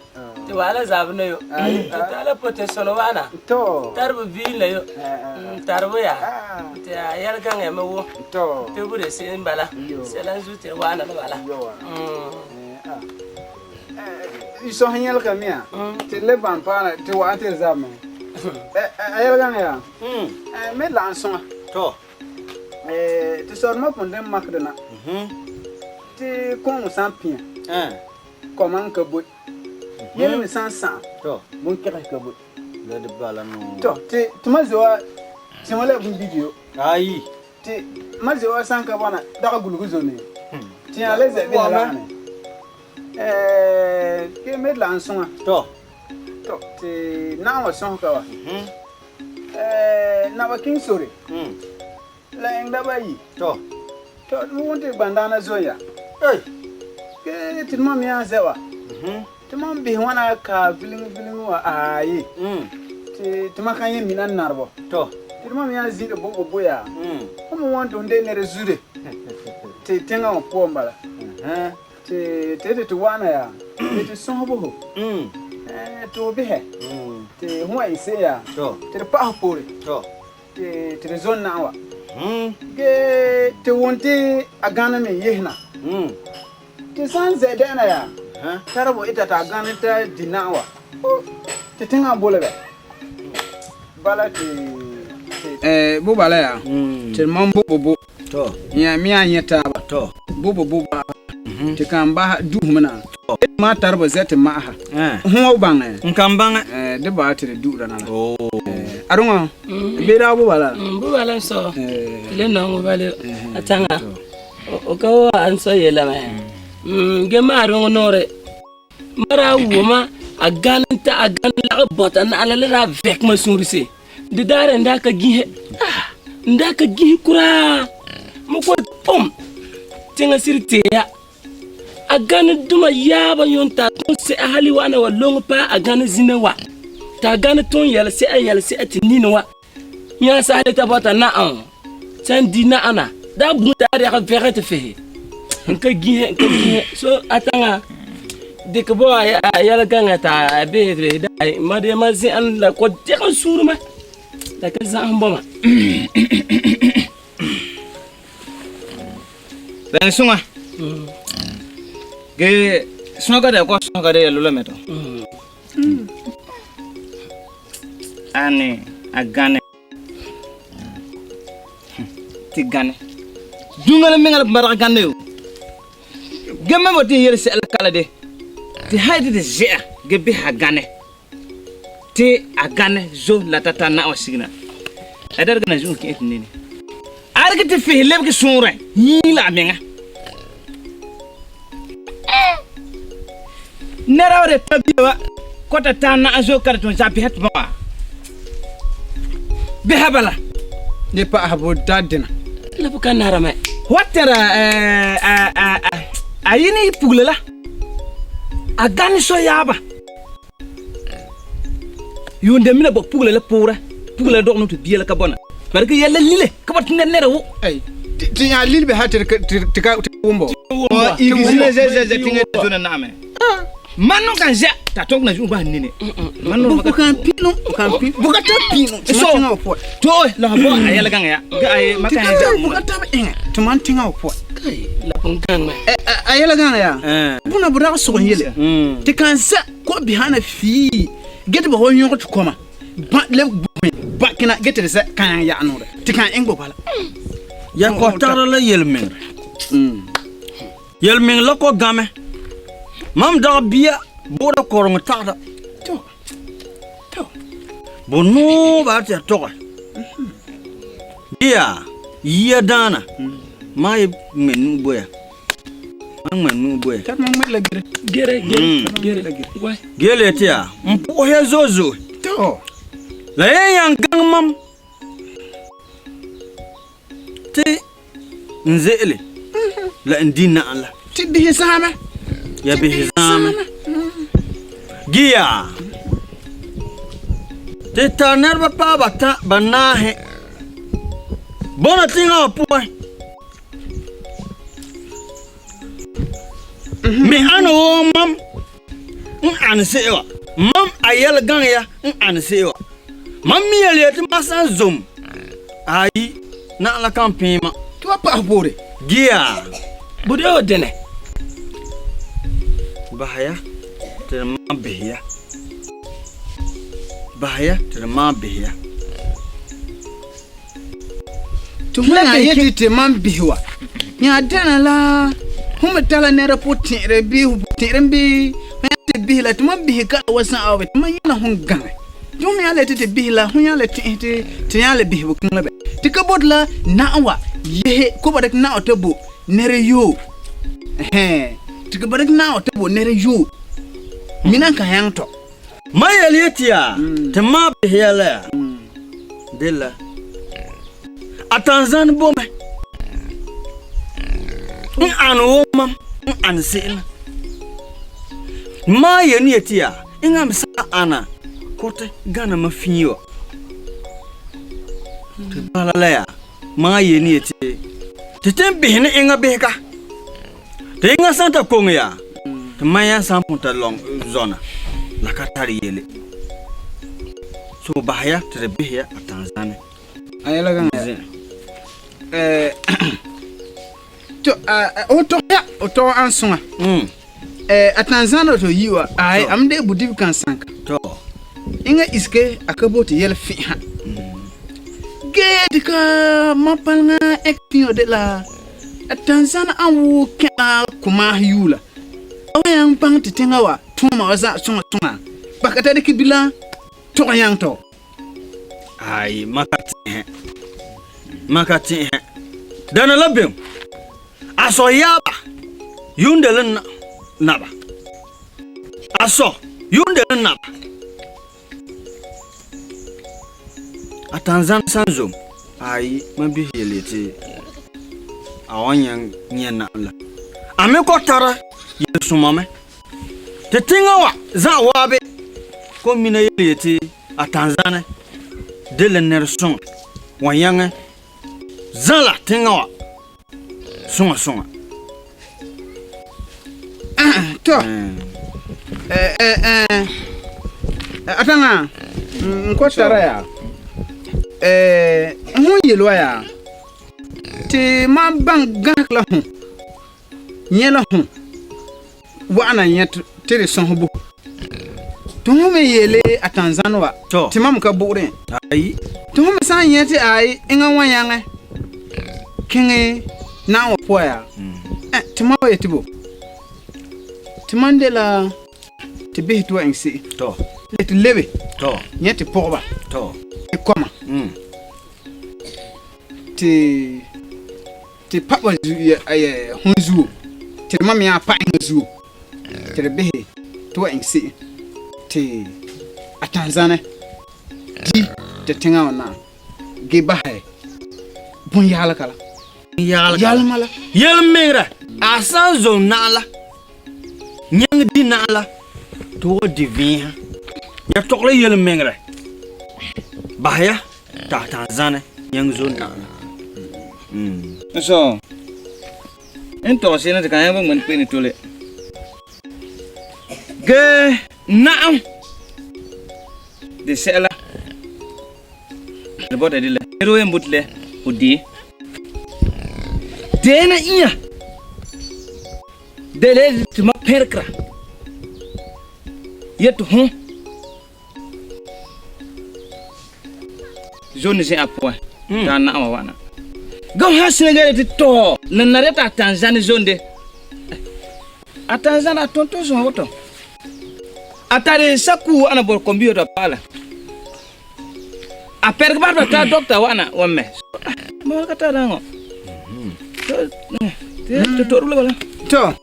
Tɩ waa la zabnɛ yo. Tɩ tara la pʋtẽ-sõno wa'ana. Tari bo biil la yo. Tari bo yaa. Tɩ a yɛlgaŋɛ me wo. Tɩ b de se'em bala. Sɛla n zuo tɩ d wa'ana la bala. Y sõs yẽlga mea tɩ d le bãmb paana tɩ wa'an tɩ d zabme. A yɛlgaŋ yaa, me lagem sõŋa. Tɩ sɔdmã põn dẽn makd na tɩ kõong sã n pĩa, kɔma n ka boe. Yel me sã n sãam, bõn-kɛgs ka boe. La d bala noo. Tɔ, tɩ tɩ ma zoa tɩ la bũn-bibi yo. Ayi. Tɩ ma zoa sã n ka bɔna dag gulg zone, tɩ yã le zɛ bɩ la lagme. Ge me d lagem sõŋa. Tɔ. Tɔ, tɩ na'am wã sõsga wa. Naba kẽng sore. La ẽng da ba yi. Tɔ. Tɔ, d wʋm tɩ gbãndaana zoe ya. Ge tɩ mam yã zɛ wa. Tɩ mam bɩs wãna ka vilng vilng wã aaye. Tɩ tɩ ma ka yẽ mina n narbɔ. Tɔ. Tɩ mam yã zĩig bo bo yaa. Fõm n wãn tɩ f de ned zure. Tɩ tẽngã wã pʋgẽ bala. Tɩ tɩ tɩ tɩ wa'ana yaa. Tɩ tɩ sõs bo fo. Tɩ f bɩsɛ. Tɩ fõ wa ɩ se'em yaa. Tɩ d pa'as poore. Tɩ tɩ d zõn na'am wa. Ge tɩ wʋm tɩ a gãne me n yesna. Tɩ sã n zɛ dɛ'ɛna yaa, tara bo ɩta tɩ a gãne t'a dɩ na'am wa. Tɩ tẽngã bole bɛ. Bala tɩ bo bala yaa, tɩ mam bo bo bo. Yã me yaa yẽ taaba. Bo bo bo ba. Tɩ kãn bas dusme na. Ma tar bo zɛ tɩ ma'asa. Fõ wa bãngɛ? N kan bãngɛ. Dẽ baa tɩ d du'ra na la. Adõŋã, bɩ daa bo bala? Bo bala n sɔ. Tɩ le nɔŋ bala a tãŋa. O ka wa n sɔ yeelame. Ge ma adõŋ noore. Ma daa wʋma a gãn n ta a gãn lag bɔta na'ala la daa vɛk ma sũur se. Dɩ daarɛ n daa ka gĩse. N daa ka gĩse kuraa. Ma kɔ pʋm tẽŋa sɩd teeya. A gãn dũma yaabã yõn t'a tõn sɛ'a hali wa'ana wa long paa a gãn zĩnã wa. T'a gãn tõn yɛl sɛ'a yɛl sɛ'a tɩ nin wa. Yã sasle t'a bɔta na'am sã n di na'ana daa bũu t'a rɛg vɛg tɩ fese. N ka gĩse n ka gĩse so a tãŋa dɩk bɔ a yɛl gãŋɛ t'a bees bees da ma de ma zẽ'an la kɔ dɛg n sũur ma la ka zãsem bõma. Bɛn sõŋa. Ge sõga da kɔ sõga de ya lola mɛ tɔ. Ane a gãnɛ tɩ gãnɛ dũŋa la menga la marg gãnɛ yo ge mam wa tɩ n yel sɛla kala de tɩ sã yetɩ tɩ zɛ'a ge bɩs a gãnɛ tɩ a gãnɛ zo la ta ta na'am wã signa a darg na zũu kẽ tɩ nini a rg tɩ fes lebg sõorẽ yĩig la a menga nɛra wa de ta bia wa kɔta taa na'a zo ka tɩ za bɩsa tɩ bã wa bɩsa bala Ne pa'as bo da dẽna. La b ka narame. Wa tɛra a yɩ ne pugla la a gãn so yaaba yʋʋn da mina bɔ pugla la pʋʋrɛ pugla la dog no tɩ bia la ka bɔna bala ka yɛla lile ka bɔ tɩ ned nɛra wo Tɩ yã lil bɩ tɩ tɩ ka wʋm bɔ. Zĩna zɛ zɛ zɛ tẽŋa zona na'ame man no kan zɛ t'a tõk na zũ bas nini man no Bo kan pĩnu, kan pĩ, bo ka tar pĩnu. Tɩ So. ma tẽngã wã pʋgẽ. to la f bɔ a yɛl gãŋa ya ge aye ma Tɩ kan ka zɛ tar bo ka tar ẽŋɛ tɩ mam tẽngã wã pʋgẽ. La b n gãŋme. A yɛla gãŋa yaa, bõna b rag sog n yele. Tɩ kãn zɛ kɔ bisãna fii ge tɩ ba wa yõg tɩ kɔma bã leb bã kẽna ge tɩ d zɛ kã yã yaa noore tɩ kãn ẽng bo bala. Ya kɔ tagra la yelmeŋrɛ. Yelmeŋ la kɔ gãme. Mam dag bia bʋʋda koreng tagda. Tɔ. Tɔ. Bõ nooba tɩ ya tɔgɛ. Bɩ yaa yia dãana maa ye ŋmɛ nuu boya. Ma ŋmɛ nuu boya. Tar mam ŋmɛ la gere. Gere gere gere. Wai. Gele tɩ yaa n pʋʋs ya zoe zoe. Tɔ. La yẽ yã n gãng mam. Tɩ n ze'ele la n di na'am la. Tɩ bihi zãamɛ. Ya bihi zãamɛ. Ge yaa, tɩ tara nɛreba paa batã banaahe bɔna tiŋa wa puan. Me ãna woo mam n ãni se'em wa, mam a yɛla gaŋɛ ya n ãni se'em wa. Mam mi yele ya ti mam san zom, aayi, na'am la kan pee ma. Ti ba pa'ahɛ poore. Ge yaa. Budeo denɛ. Bahɛ ya ti di maan bihi ya. Bahɛ ya ti di maan bihi ya. Ti ho nyaa yeti ti mam bihi wa nyaa dɛna la ho me tara nɛra puti'irɛ bii ho puti'irɛ n bii ho nyaa ti bihi la ti mam bihi gala wa za'a wa bɛ ti mam nyɛ la hon gaŋɛ. Ti ho me nyaa le ti ti bihi la ho nyaa le ti'isɛ ti ti nyaa le bihi bo kiŋ la bɛ. Ti ka boti la na'am wa yehe ko ba dikɛ na'am wa ta bo nɛra yoo. Ɛhɛɛ ti ka ba dikɛ na'am wa ta bo nɛra yoo mina n ka nyaŋɛ tɔ. Mam yele yeti ya ti mam bihi ya la ya dela a tanzan bo mɛ n ani wo mam n ani se'em la. Mam yele yeti ya eŋa me san ana kɔtɛ gana mam fii wa. Ti bala la ya mam yele yeti ti ti n bihi ni eŋa bihega. Ti eŋa san ta koŋe ya, ti mam ya san pun ta lɔŋ zɔna, la ka tari yele. So bahɛ ya ti di bihi ya a tanzanɛ. A yɛla gaŋɛ ya. To o tɔgɛ ya, o tɔgɛ an suŋa. A tanzanɛ to yi wa, ai a me de budibi kan sanka. To. Eŋa isige a ka boti yɛla fi'iha. Gee ti ka ma paleŋa ɛkɛ fiiwa de la Tanzan an wuu kɛ̃'a kumaahi yuula. Ba wan nyaŋɛ baŋɛ ti tiŋa wa tuuma wa za'a suŋa suŋa. Ba ka tari kibila tɔɣɛ nyaŋɛ tɔ. Aayi, ma ka tẽ'esɛ. Ma ka tẽ'esɛ. Dɛna la bem? A sɔ yaaba yuun dela naba. A sɔ yuun dela naba. A tanzan san zom, aayi, mam bisɛ yele yeti a wan nyaŋɛ nyɛ na'am la. A me kɔ tara yelesoma mɛ. Ti tiŋa wa za'a waabi kɔ'ɔn mina yele yeti a tanzanɛ dela nɛresoŋa wan nyaŋɛ zãla tiŋa wa soŋa soŋa. To, Ataŋa, n kɔ tara ya, ho yele wa ya, te mam baŋ gãheg la ho, nyɛ la ho wa'ana nyɛ te di sɔ̃hɔ bo ho. Te ho me yele a tanzan wa, te mam ka bo'ore en. Te ho me san nyɛ te aai, eŋa wan nyaŋɛ keŋɛ na'am wa poan ya, te mam wa yeti bo, te mam dela te behɛ te wa eŋɛ se'em, le te lebe nyɛ te pɔgɔba, te kɔma, te Te pa wa ho zuo, te mam mea pa eŋa zuo, te di behɛ te wa eŋɛ se'em te a tanzanɛ di te teŋa wa na'am, ge bahɛ bonyagaleka la. Yalema la. Yelemɛŋɛrɛ, a san zom na'am la, nyaŋɛ di na'am la, to wan di vĩiha. Ya tɔɣɛ la yelemɛŋɛrɛ, bahɛ ya te a tanzanɛ nyaŋɛ zom na'am la. N sɔ, n tɔɣɛ se'em la ti ka yãŋɛ bo ŋmɛ kpe'ene tole. Ge na'am de sɛla di bɔta di la nɛra woo n boti la ho dee. Deena iya dela ti ma pɛ̃regera yeti ho zone zɛ'a poan ti a na'am wa wa'ana. Ge ho han sina ge yeti tɔ la nari ti a ta'an zane zone de, a ta'an zana a tonton soŋa bo tɔ. A tari sakuu wa'ana bɔ'ɔra kɔmpiita pa'ala. A pɛrege ba ti a dɔkta wa'ana wa mɛ. Ba ka tara daaŋɔ. Ti to'ore la bala. To,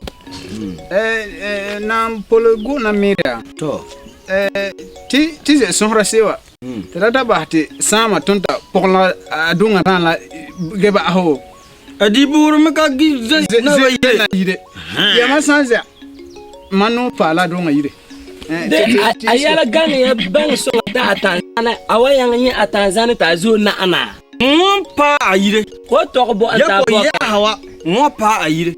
nan polo gu na miria. To. Ti ti ze sohora sewa. Ti la da bahɛ ti saama tun ta pɔgela a duŋa daan la Ge ba'asɛ A di buuri me ka gi ze naba yire. Yire. Yamam sãn zɛa, mam nuu paa la dooŋa yire. De a yɛla gaŋɛ ya baŋɛ soŋa ti a Tanzania a wan yaŋɛ nyɛ a Tanzania ti a zuo na'ana. N wan paa a yire. Ho tɔgɛ bo en ti a Ya bɔkɛ. yɛ'ɛha wa, n wan paa a yire.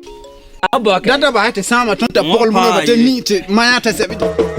A bɔkɛ. Da da basɛ tɩ sãama tõn t'a pɔgl mũnɔ ba tɩ mi tɩ mãyã t'a zɛbɩ.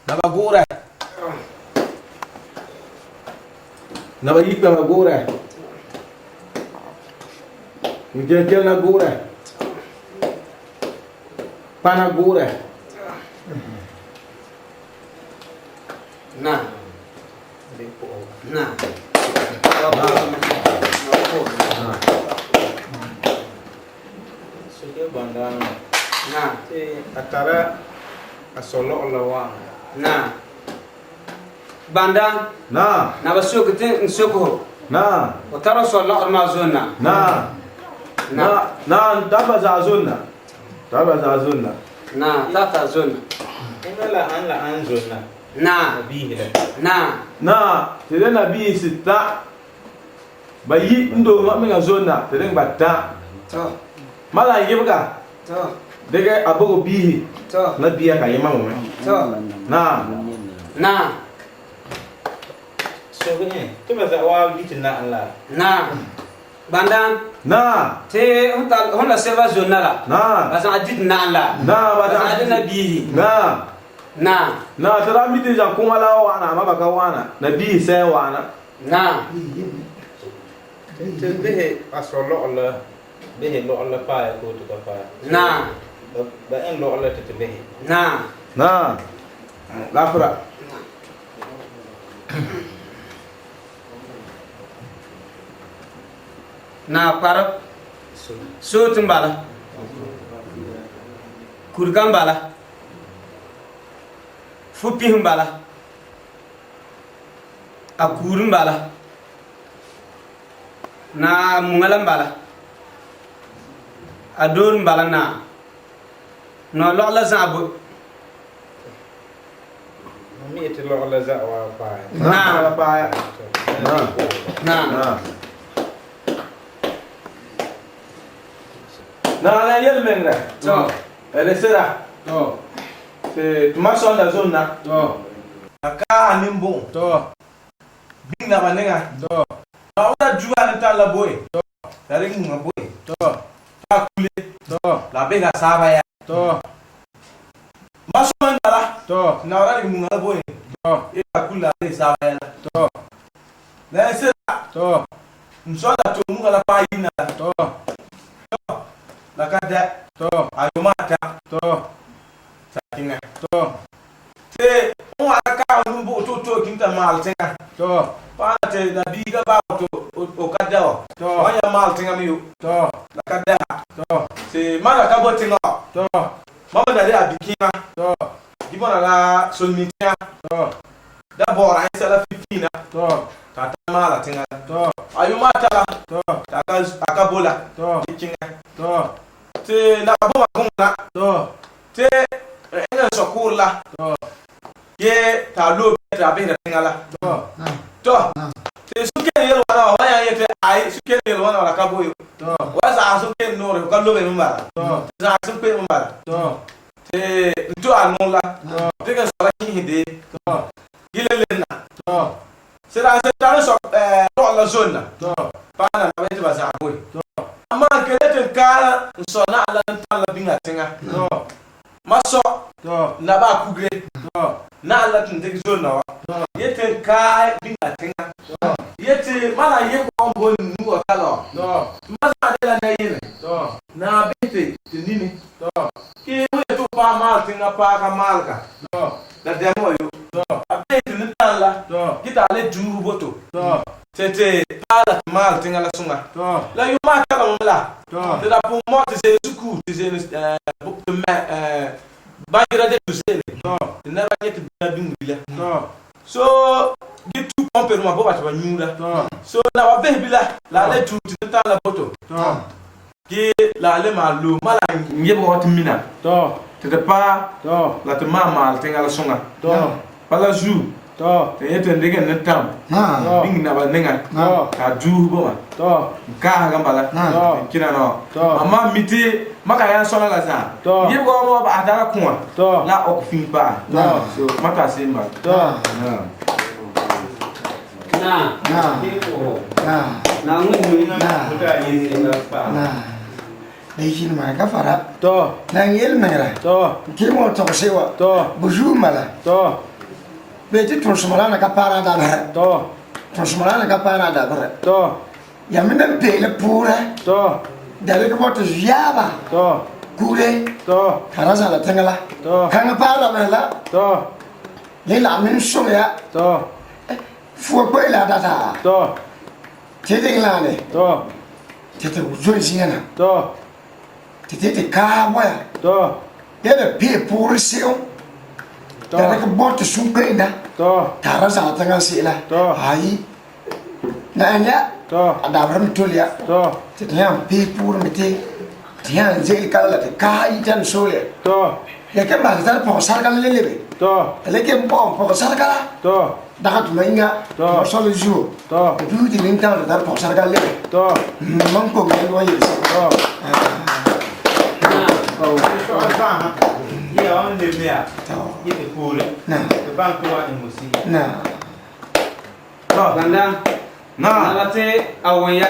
Naba guurɛ. Naba yikpɛŋa guurɛ. Nkenkɛlena guurɛ. Kpana guurɛ. Na. Na. Soke bandana. Na. Te a tara a sɔ lɔgɔ la wa'ana. Na. Banda. Na. Na ba soke ti n soke ho. Na. Ho tara sɔ lɔɣɔrɔ maa zon na. Na. Na. Na n tari ba za'a zon na. Tari ba za'a zon na. Na tata zon na. Eŋa la an la an zon na. Na. Nabiihi la. Na. Na ti de nabiihi sitã ba yi n doohe ma mɛŋa zon na ti de ba tã. Tɔ. Ma la n yibega. Tɔ. Dɩkɛ a bogo biisi la bia kayẽma wẽ. Na. Na. Soke ẽ tɩ ba za'a waabe diti na'am la. Na. Bãnda. Na. Tɩ fõn la sɛba zonna la. Na. Ba zã'a diti na'am la. Na. Ba zã'a de nabiisi. Na. Na. Na tɩ ra mi tɩ zã-kʋma la wa wa'ana, ama ba ka wa'ana. Nabiisi sã n wa'ana. Na. Tɩ bɩsɛ a sɔ lɔgerɔ la. Behɛ lɔgɔrɔ la paɛ koo te ka paɛ. Naa. Ba en lɔgɔrɔ la te te behɛ. Naa. Naa. Lafra. Naa kpareb. Sooti n bala. Kuriga n bala. Fupihi n bala. A kuuri n bala. Naa muŋa la n bala. A doori n bala naa. Nɔlɔɣu la za'a bo. Mi yeti lɔɣɔrɔ la za'a wa paɛ. Naa. Paɛ. Naa. Naa la yelemɛŋɛrɛ. Tɔ. Ele sera. Tɔ. Te tuma sɔnda zon na. Tɔ. A kaa nimbũ'u. Tɔ. Bĩŋ naba nẽŋa. Tɔ. La wã juba ne tar la boe. Tɔ. La rɩk muŋa boe. Tɔ. T'a kule. Tɔ. La bɩsga saaba yaa. Tɔ. Ma sõm n bala. Tɔ. Naoora rɩk muŋa la boe. Tɔ. La kul la bɩs saaba yaa la. Tɔ. La y sɩda. Tɔ. M sɔ la to muŋa la paa yinna la. Tɔ. Tɔ. La ka dɛ. Tɔ. A yʋʋma a tã. Tɔ. T'a kẽŋɛ. Tɔ. Tɩ n wa ra kaag num-bʋg tɩ b toog kĩng t'a maal tẽŋa. Tɔ. Paana tɩ nabiiga baa tɩ o ka dɛ wã. Tɔ. Wã yaa maal tẽŋa me yo. Tɔ. La ka dɛa. Tɔ. Tɩ mam ra ka boe tẽŋa wã. Tɔ. Mam n da de a bi-kẽema. Tɔ. Dɩ bõna la solmin tẽŋa. Tɔ. Da baoora yẽsa la fifĩna. Tɔ. T'a ta maala tẽŋa la. Tɔ. A yʋʋma a tã la. Tɔ. T'a a ka bo la. Tɔ. Tɩ kẽŋɛ. Tɔ. Tɩ naba bõma gõŋ la. Tɔ. Tɩ ẽŋa n sɔ kʋʋr la. Gee tɩ a loog tɩ a bisra tẽŋa la. Tɔ, tɩ sũ-keen yel wãna wã, wa yã yetɩ ay, sũ-keen yel wãna wã la ka boe yo. Wa zãasem keen noore, fo ka lobe n bala. Tɩ zãasem kpe'em n bala. Tɩ n to a noor la, dɩk n sɔ la kĩisẽ dee, gɩ le lemna. Sɩda n sẽn tar n sɔ lɔgr la zonna, paana la ba yetɩ ba zã'a boe. Amaa n kele tɩ n kaara n sɔ na'am la n tãn la bĩŋa tẽŋa. Ma sɔ naba a kugre na'am la tɩ n dɩk zonna wã, yetɩ n kae bĩŋa tẽŋa. Yetɩ ma na n yɩk wa n boe n nu wã ka la wã, tɩ ma zã'a dela nayẽnɛ, na n bɩs tɩ nini. Tɩ fo yetɩ fo paam maal tẽŋa paag a maalga, la dɛm wã yo. A bɩs tɩ nintãn la, gɩ tɩ a le duus boto, tɩ tɩ paag la tɩ maal tẽŋa la sõŋa. La yʋʋma a tara la, tɩ da pʋgʋm mao tɩ ze'ele sukuu, tɩ ze'ele tɩ mɛ bãngrã deto ze'ele, tɩ nɛrba yẽ tɩ bĩŋa bĩŋ bila. So gɩ tu pɔmpe dõma bo ba tɩ ba yũuda. So naba bɩs bila la a le duu tɩ nintãn la boto. Gee la a le maal loog ma la n yebg wa tɩ mina tɩ tɩ paa la tɩ maan maal tẽŋa la sõŋa. Bala zuo tɩ yẽ tɩ n dɩk n nintãm bĩng naba nẽŋa t'a duus bo wã n kaasg n bala n kẽna naoã. Mam maan mi tɩ ma ka yaa n sõna la zã'a yebga wã wa ba'as dara kõ wã la a ɔk fĩi paa. So ma t'a seem bala. Na. Na. Na. La ka fara. La n yelmɛŋɛrɛ. N kɩɩm wã tɔgse wa. Bʋ zuuma la. Bee tɩ tõsmã la na ka paara a dabrɛ. Tõsmã la na ka paara a dabrɛ. Yaa me n peele pʋʋrɛ. Da rɩk bɔ tɩ yaaba kugre t'a ra zãla tẽŋa la. Kãngã paag dabrɛ la. Yẽ lagm n sõng ya. Fua kpoe la a data. Tɩ dɩng laane. Tɩ tɩ zoe zĩigã na. Tɩ tɩ tɩ kaag waya. Ya da pee pʋʋr se'em. Da rɩk bɔ tɩ sũ-kpeenda. T'a ra zãg tẽngã se'ela. Ayi. La ãn ya, a dabr me tole ya. Tɩ tɩ yã n pee pʋʋr me tɩ tɩ yã n ze'el kala la tɩ kaa yita n soole. Ya ken bas tɩ tar pɔg-sarga la le lebe. T'a le ken pɔgm pɔg-sarga la daga tɩ ma yĩnga tɩ ma sɔ la zuo. Tɩ duus tɩ nintãm tɩ tar pɔg-sarga lebe. Mam koŋe yẽnd wã yelse. Banda, naba tɩ a wõn ya,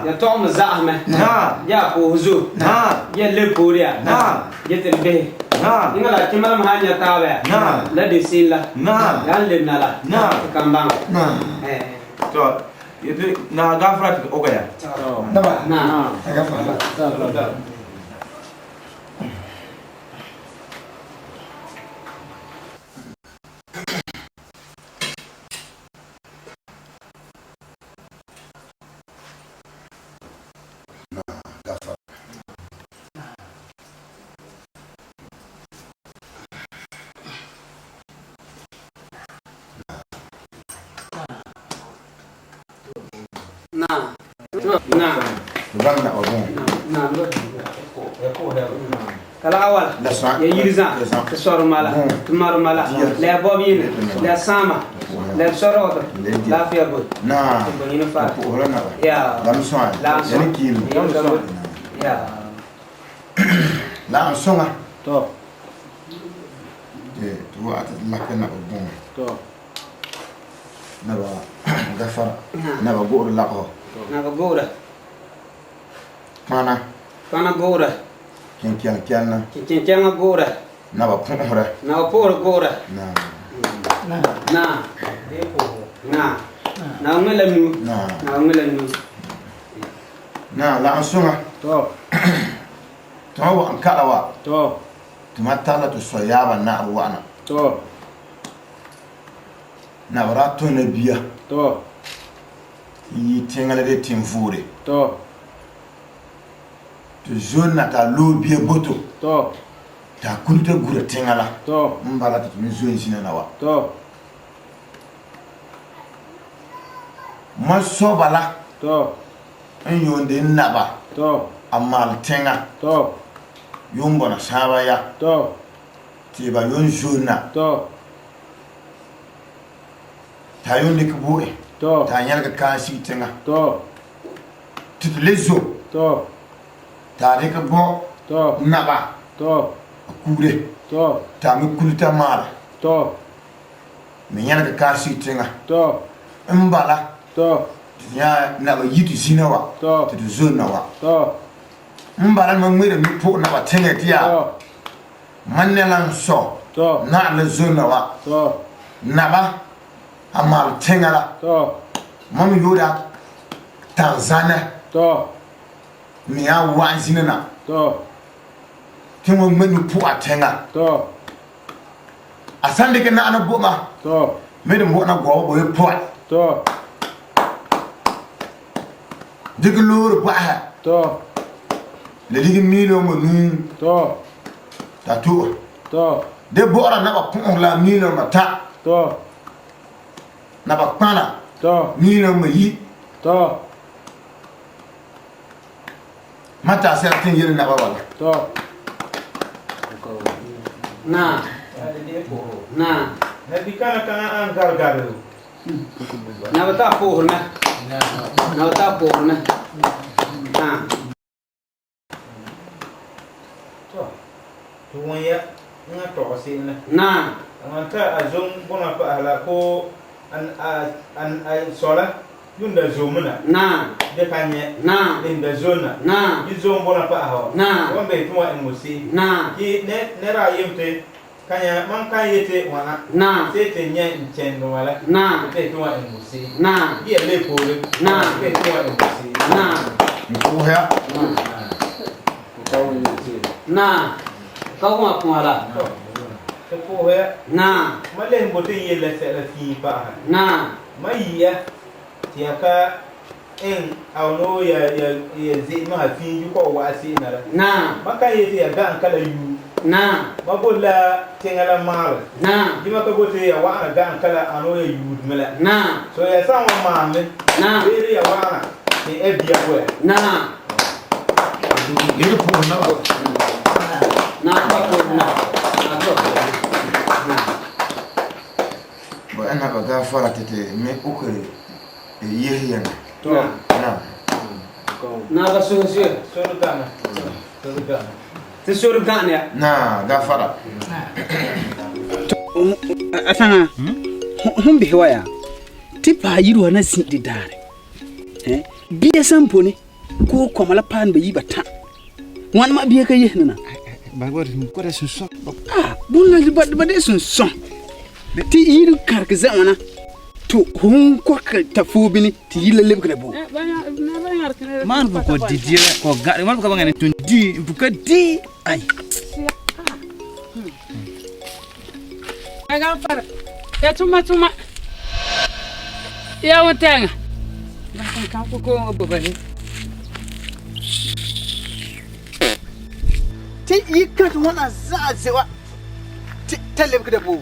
ya tɔgm za'asmɛ, ya a pʋʋs zuo, ya leb poore ya, ge tɩ d bɩsɛ. Ẽŋa la a kẽmalem sã n yã taaba ya, la de sɩɩn la, ya n lebna la, tɩ kan bãŋɛ. Tɔ, yetɩ naa gafra tɩ oga ya. Naba, a gafara. Ka la wala, ya yiri zã, tɩ sɔrma la, tɩ marma la, la ya bɔb yĩnã, la ya sãama, la ya sɔrɔgdɔ, laafɩa boe, tɩ bõe yĩnã faa. Yaa, la n sõa, yaa. La n sõŋa tɩ tɩ wa tɩ lakɛ naba bõŋa naba gafara naba go'ore lagefɔ. Naba go'ora. Kpãna. Kpãna go'ora. Kẽnkɛlkɛlna. Kẽnkɛlkɛlŋa go'ora. Naba pʋ'ʋsrɛ. Naba pʋ'ʋsrɛ go'ora. Naa. Naa. Naa. Naba ŋmɛ la nuu. Naa. Naba ŋmɛ la nuu. Naa la n sõŋa. Tɔ. Tõma wa n ka'la wa. Tɔ. Tɩ ma tar la tɩ sɔ yaaba na'ar wa'ana. Tɔ. Naba ra tõe bia. Tɔ. N yi tẽŋa la de tẽn-vʋʋre. Tɔ. Tɩ zoe na t'a loog bia boto. Tɔ. T'a kul t'a gura tẽŋa la. Tɔ. N bala tɩ tɩ me zoe n zĩna na wa. Tɔ. Ma sɔ bala. Tɔ. N yõonde n naba. Tɔ. A maal tẽŋa. Tɔ. Yʋʋn bɔna sãaba ya. Tɔ. Tɩ ba yõn zoe na. Tɔ. T'a yõn dɩk bo-ẽ. Tɔ. T'a yẽlg kaa sig tẽŋa. Tɔ. Tɩ tɩ le zo. Tɔ. T'a dɩk bõ. Tɔ. Naba. Tɔ. A kuure. Tɔ. T'a me kul t'a maala. Tɔ. Me yẽlg kaa sig tẽŋa. Tɔ. N bala. Tɔ. Tɩ yã naba yi tɩ zĩna wa. Tɔ. Tɩ tɩ zoe na wa. Tɔ. N bala mam ŋmɛra mi pʋg naba tẽŋa tɩ yaa. Mam ne la n sɔ. Tɔ. Na'ar la zoe na wa. Tɔ. Naba a maal tẽŋa la. Tɔ. Mam yʋʋra Tanzania. Tɔ. Me yaa wa n zĩna na. Tɔ. Tɩ wã ŋmɛ nu pʋga tẽŋa. Tɔ. A sãn dɩk na'an bõma. Tɔ. Me d bõna goabo bo ye pʋga. Tɔ. Dɩk loor pʋgsa. Tɔ. La dig million ma nuu. Tɔ. T'a to'o. Tɔ. De bɔ'ɔra naba pʋ'ʋs la million ma ta. Tɔ. Naba kpãna. Tɔ. Million ma yi. Tɔ. Ma t'a sɛla tɩ n yel naba wala. Tɔ. Naa. Naa. Nabi kana kana an gargare. Naba t'a pʋʋsr mɛ. Naba t'a pʋʋsr mɛ. Naa. Tɔ. Tɩ wõn ya n tɔg se'em la. Naa. A ta a zom bõna pa'as la ko a sɔ la yũn da zomna. Naa. De ka yẽ. Naa. D da zonna. Naa. Yɩ zom bõna pa'as wa. Naa. Wã be tɩ wã ẽng se'em. Naa. Tɩ ned a yem tɩ ka yã mam ka yetɩ wãna. Naa. Tɩ tɩ yẽ n kẽnd wã la. Naa. Tɩ tɩ wã ẽng se'em. Naa. Bɩ ya le poore. Naa. Tɩ tɩ wã ẽng se'em. Naa. N pʋʋs ya. Naa. Ka wã pʋã la. Tɩ pʋʋs ya. Naa. Ma le n bot n yella sɛla fĩi pa'asa. Naa. Ma yɩa tɩ yaa ka ẽn a no ya ya ya ze'emsã fĩi yʋ kɔ wa se'em la. Naa. Ma ka yetɩ yaa gã n ka la yuu. Naa. Ma boti la tiŋa la maalɛ. Naa. Ge ma ka boti ya wa'ana ga'an ka la ani wo ya yuudi me la. Naa. So ya san wan maam me, Naa. beere ya wa'ana ti n ɛ bia bo ya. Naa. Yiri puhiri na ba. Naa ba puhiri na. Naa ba puhiri na. Ba ena ba gafara ti ti me ukiri yehi yana. To. Na. Naa ba suhu suya. Sori gana. Sori gana. Ti sori gana ya. Na gafara. A saŋa hon bisɛ wa yaa ti paa yire wa na zĩ di daarɛ eh, bia san boni koo kɔma la paani ba yi ba tã ŋwana ma bia ka yese ni na ah, bũn la ba de sunsɔ ti yire kãreki zɛ ŋwana to hon kɔkɛ ta foo bini ti yire la lebegera bo Man bu ko di di ko ga man bu ka bangane tun di bu ka di ai Aga fara. Ya tuma tuma. Ya wuntɛŋa. Ba kan kan ko ko bobale. Ti yi kãtɛ ŋwana za'a ze wa ti ta lebegera bo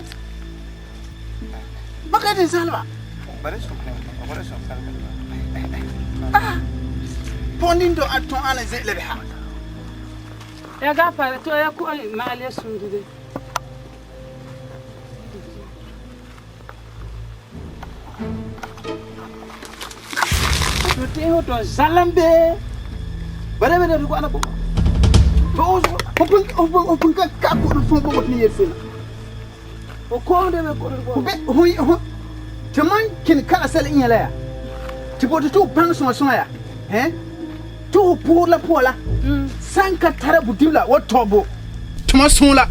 ba ka di zalba. Ah, pɔndin do a tɔn ana ze lebeha. Ya gafara to ya ko maale suuri de. To te ho to zalambe bare bare ko ana bo to o o pun ka ka ko fon bo ni yesena o ko de be ko ko be ho ho te man kin kala sel in yala ya te bo to bang so so ya he to po la po la san ka tara budibla wo to bo to ma so la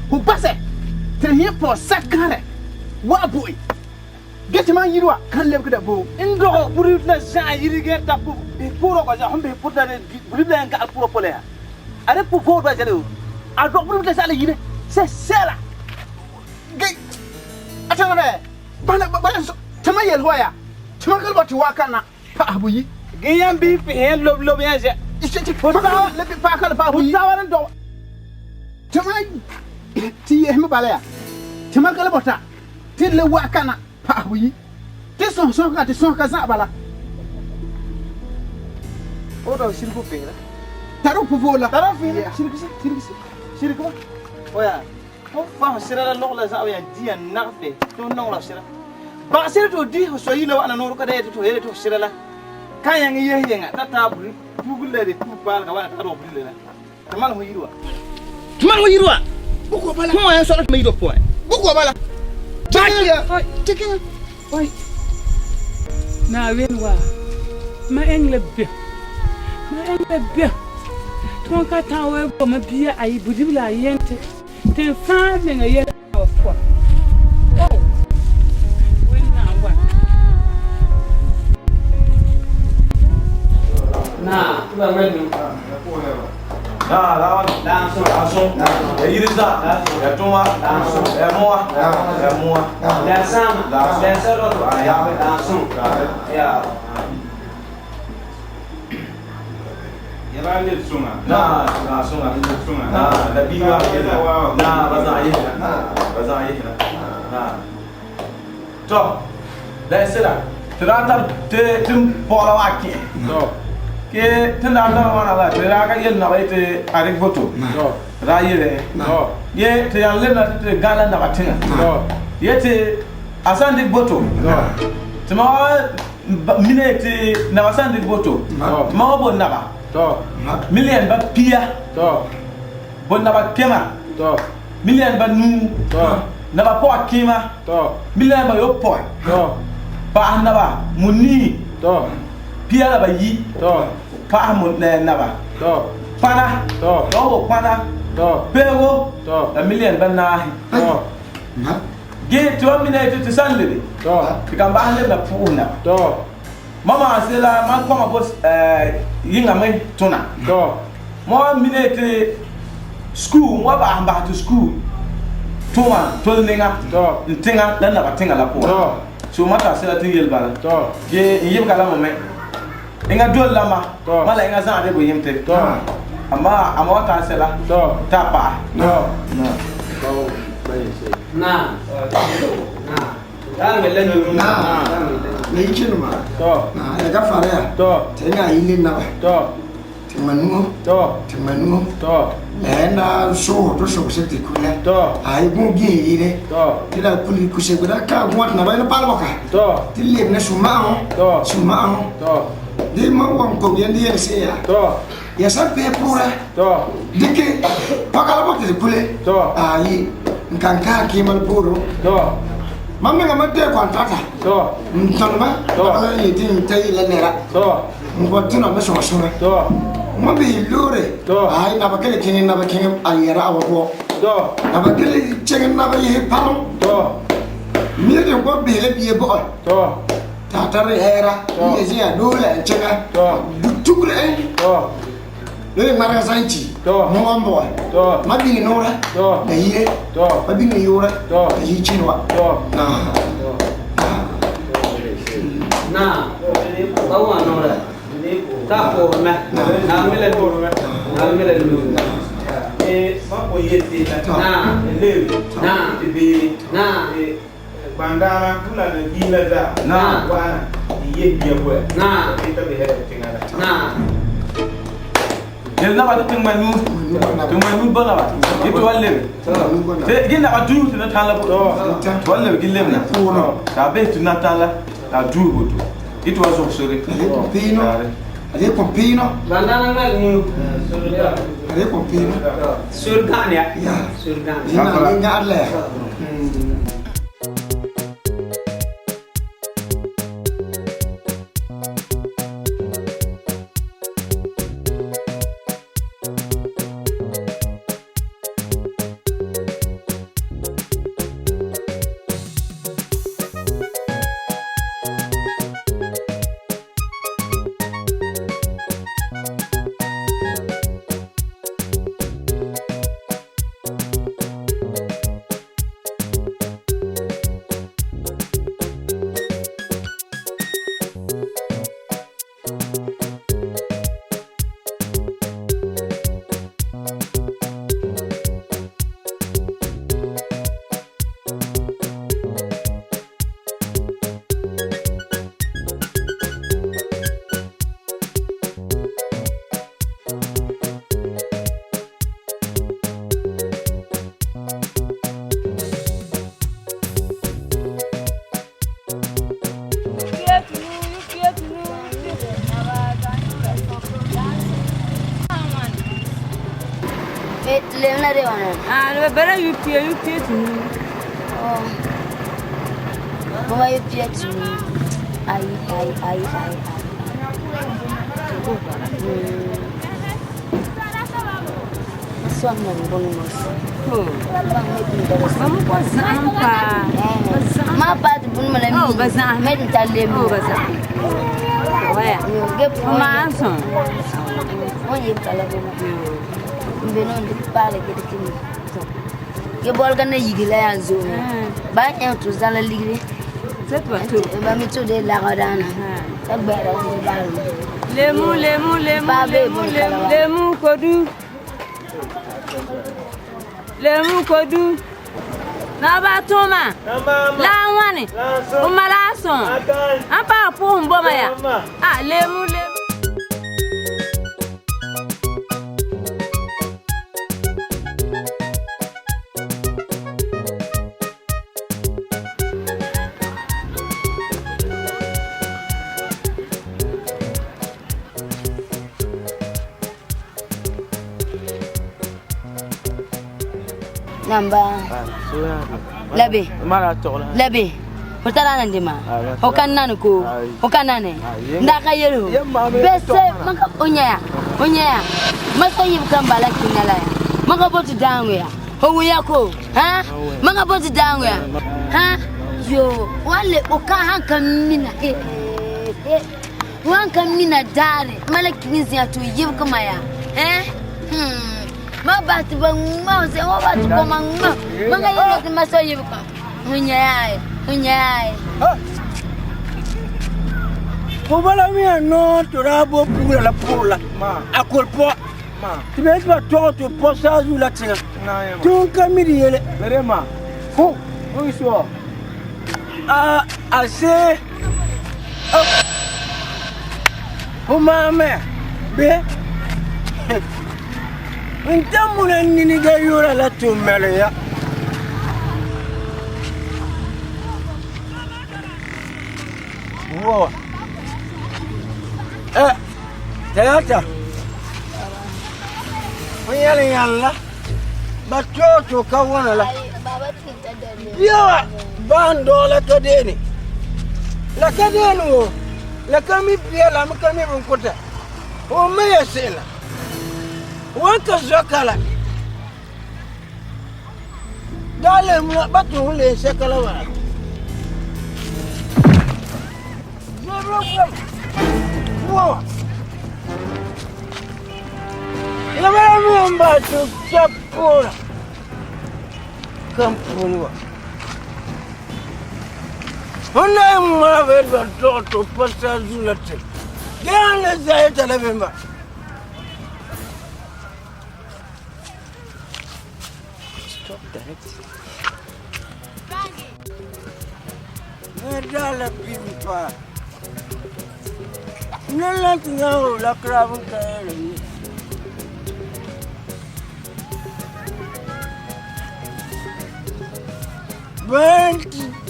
ho base te hi po sakare wa boy ge te man yirwa kan lebke da bo n dɔgɔ budibla zã yirige ta pʋʋrɔ kɔ zã sẽn bɩ pʋta budibla n ga'al pʋrɔ pʋla yaa a de pʋ voodba zɛle yo a dɔg budibla zã la yire sɛ sɛla ge atanga be bana bana te ma yel hoya te ma kalba te wa kana pa abu yi ge yãmb bɩ pɩ lob lob yã zɛ te pa le pa kala pa abu yi tawar n dɔg te ma ti yehe me bala ya te ma kalba ta te le wa kana pa abu yi te son son ka te son ka za bala o dɔg sirgu peera taro puvola tara fẽe sirg sɩ sirg sɩ sirg ba oya fo fa fo sɩra la log la zã yaa di yaa nagfe tɩ f nong la f sɩra bagsr tɩ f di fo soa yila wa'ana noor ka da yetɩ tɩ f yele tɩ f sɩra la ka yãng yes yenga t'a taa pugl la de pug paalga wãna t'a dog budibla la tɩ mal fo yir wa tɩ mal fo yir wa boko bala fõ wã yã soal tɩ ma yir wa pʋgẽ boko bala te Oi. Na wen wa. Ma eng le be. Ma eng le be. Ton ka ta we bo ma bia ayi budibla yente. Ten fa me nga yela wa fo. Oh. Wen na wa. Na, ba menu. Na la la so la so. Ya yiri za ya tuma ya moa ya moa. La sama. La soro to. Ya La so. Ya. Ya le sunga. Na la sunga sunga. Na la biwa na ba za yi na ba za yi na. Na. To. La sera. Tɩ tɩ tɩ pɔgla wa kẽ. Ke tɩ na n tar wãna la tɩ raa ka yel naba yetɩ a rɩk voto. Raa yele. Ye tɩ yaa lebna tɩ tɩ gã la naba tẽŋa. Ye tɩ a sã n dɩk boto. Tɩ ma wa mina yetɩ naba sã n dɩk boto. Tɩ ma wa bo naba. Million ba pia. Bo naba kẽma. Million ba nuu. Naba pɔga kẽema. Million ba yopɔi. Paas naba munii. Pia la ba yi. Paas mu naba. Kpana. Dɔw bo kpana. Peego. La million ba naasi. Ge tɩ wa mina yetɩ tɩ sã n lebe. Tɩ kan bas leb la pʋʋs naba. Ma maan la ma kõma bo yɩngame tõna. Ma wa mina yetɩ skul wa bas n bas tɩ skul tõma tol nenga n tẽŋa la naba tẽŋa la pʋgã. So ma tar sẽla tɩ n yel bala. Ge n yɩbga lame me. Ẽŋa dol la ma. Ma la ẽŋa zãgde bo yẽmte. Amma a ma wan sɛla t'a paɣa. Na. Na. Na ichinuma. Na ya ka fara ya. Te nya ile na ba. Te manuo. Te manuo. La na so to so se te kula. Ai gun gi ile. Te da kuli kuse guda ka gun na ba na palwa ka. Te le na suma ho. Suma ho. Di ma wan ko yendi yel se ya. Ya sa pe pura. Dike pakala ba te kule. Ai nkanka ki mal puro. Mama nga ma te kwantata. Ntonma. Ala ni tin tay la nera. Ngotuna ma so so. Ma bi lure. Ai na ba kele kini na ba kini ayera awo ko. Na ba kele chenge na ba ye palo. Mi de ko bi le bi bo. Ta tare era. Ni je ya dole chenga. Dutugre. Le mara sanchi. Mo wambo. Ma bi nora. Na yire. Ma bi ni yora. Na yi chinwa. Na. Na. Ba wa nora. Ta ko me. Na mele na mele lu. E ma ko yete la. Na. Le. Na. Te be. Na. Bandana kula na gila za. Na. Wa ye biya ko. Na. Ita be here tinga la. Na. Yel na ba te manu. Te manu ba na ba. Ito walle. Te gina ba du te na tala bo. To walle gi lem na. Ta be tu na tala. Ta du bo to. Ito wa so sore. Pino. Ale ko pino. Bandana na nu. Ale ko pino. Sur gan ya. Ya. Sur gan. Ina ni nga le. Bara yupie yupie tunu. Oh. Mama yupie tunu. Ai ai ai ai ai. Son nan bon mos. Mamu ko zampa. Ma pa tu bun mala mi. Oh bazan. Me ta le mi. Oh bazan. Waya. Ge Ma son. Won yeb kala bo. Mbe non de parle ke de kini. Ge bol ga na yigi la ya zo. Ba en tu zala ligre. C'est toi tout. Ba mi tu de la rodana. Ta gbara o ba. Lemu lemu lemu lemu lemu lemu kodu. Lemu kodu. Na ba tuma. La wani. O mala son. An pa po mboma ya. Ah lemu lemu. Namba. Labe. Labe. Hotala nan dima. Hokan nan ko. Hokan nan ne. Ndaka yelo. Bese maka onya ya. Onya ya. Maka yib kan bala kinyala ya. Maka botu dango ya. Howu ya ko. Ha? Maka botu dango ya. Ha? Yo, wale oka hanka mina. Eh. Wanka mina dare. Mala kinzi ya to yib kama ya. Eh? Ma ba tu ba ma se wa ba tu ko ma ma. Maka yelo ma so yib ka. Onya ya. Onya ya. Ko bala mi no to ra bo pula la pula. A kol po. Tɩ ba yetɩ ba tɔgɛ tɩ pɔ saazuo la tẽŋa tɩ f ka mi di yele. Fo a a see fo maam mɛ bɩ n ta muna nini ge yʋʋra la tɩ mɛlg ya. Wa eh tayata fo yɛl yãl la ba toog tɩ ka wãna la bia wa baa n dɔg la ka deene la ka deene wo la ka mi bia la me ka mi bõn kõta fo me ya se'em la wan ka zɔ la daa le muna ba tɩ fo leen sɛka la wala zebra wa la ba mi n ba tɩ kpɛ pʋʋra kan puuni wa fo na n ŋmara bee ba tɔg tɩ pa saazu la tɩ ge sãn le zã yeta la bẽmba. Stop direct. Ne daa la bim pa. Ne la tɩ yã la krab n ka yɛl ye. Bãn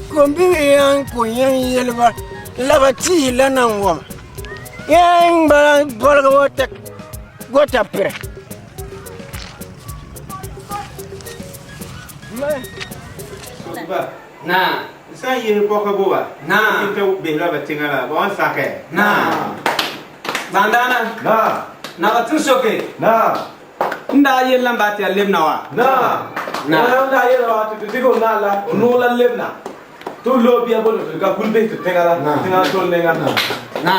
kom-bi yã n kõ yãmb yelba la ba tɩɩs la nan wama. Yãmb bala bɔlg wata gota pɩrɛ. Na. Sã n yese pɔka bo ba Na. tɩ besra ba tẽŋa la ba wan sakɛ. Na. Bandana. Na. Naba tɩ n soke. Na. N daa yella n baa tɩ ya lebna wa. Na. Na. Na n daa yela wa tɩ tɩ dɩk f naal la f noog la lebna tɩ f loog bia boto tɩ ka kul bes tɩ tẽŋa la tẽŋa tol nengã. Na.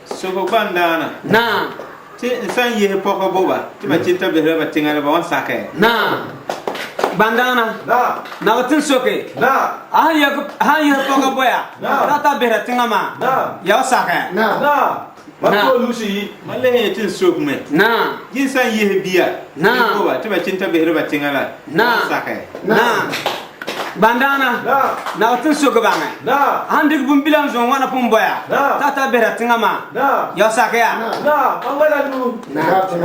Soko gbãn-dãana. Na. Tɩ n sã n yese pɔka bo ba tɩ ba kɩn t'a besra ba tẽŋa la ba wan sakɛ. Na. Bandana. Na. Naba tɩ n soke. Na. A sãn yese pɔka boya. Na. T'a ta besra tẽŋa maa. Na. Ya f sakɛ. Na. Mam Na. to lusi yi mam le yẽ tɩ n sok me. Na. Yẽ sã n yese bia. Na. Bo ba tɩ ba kɩn t'a besra ba tẽŋa la. Na. Ba sakɛ. Na. Bandana. Na. Naba tɩ n sok bãngɛ. Na. A sãn dɩk bũmb-bila n zõ wãna pʋgẽ boya. Na. T'a ta besra tẽŋa maa. Na. Ya f sak yaa. Na. Mam wala nu.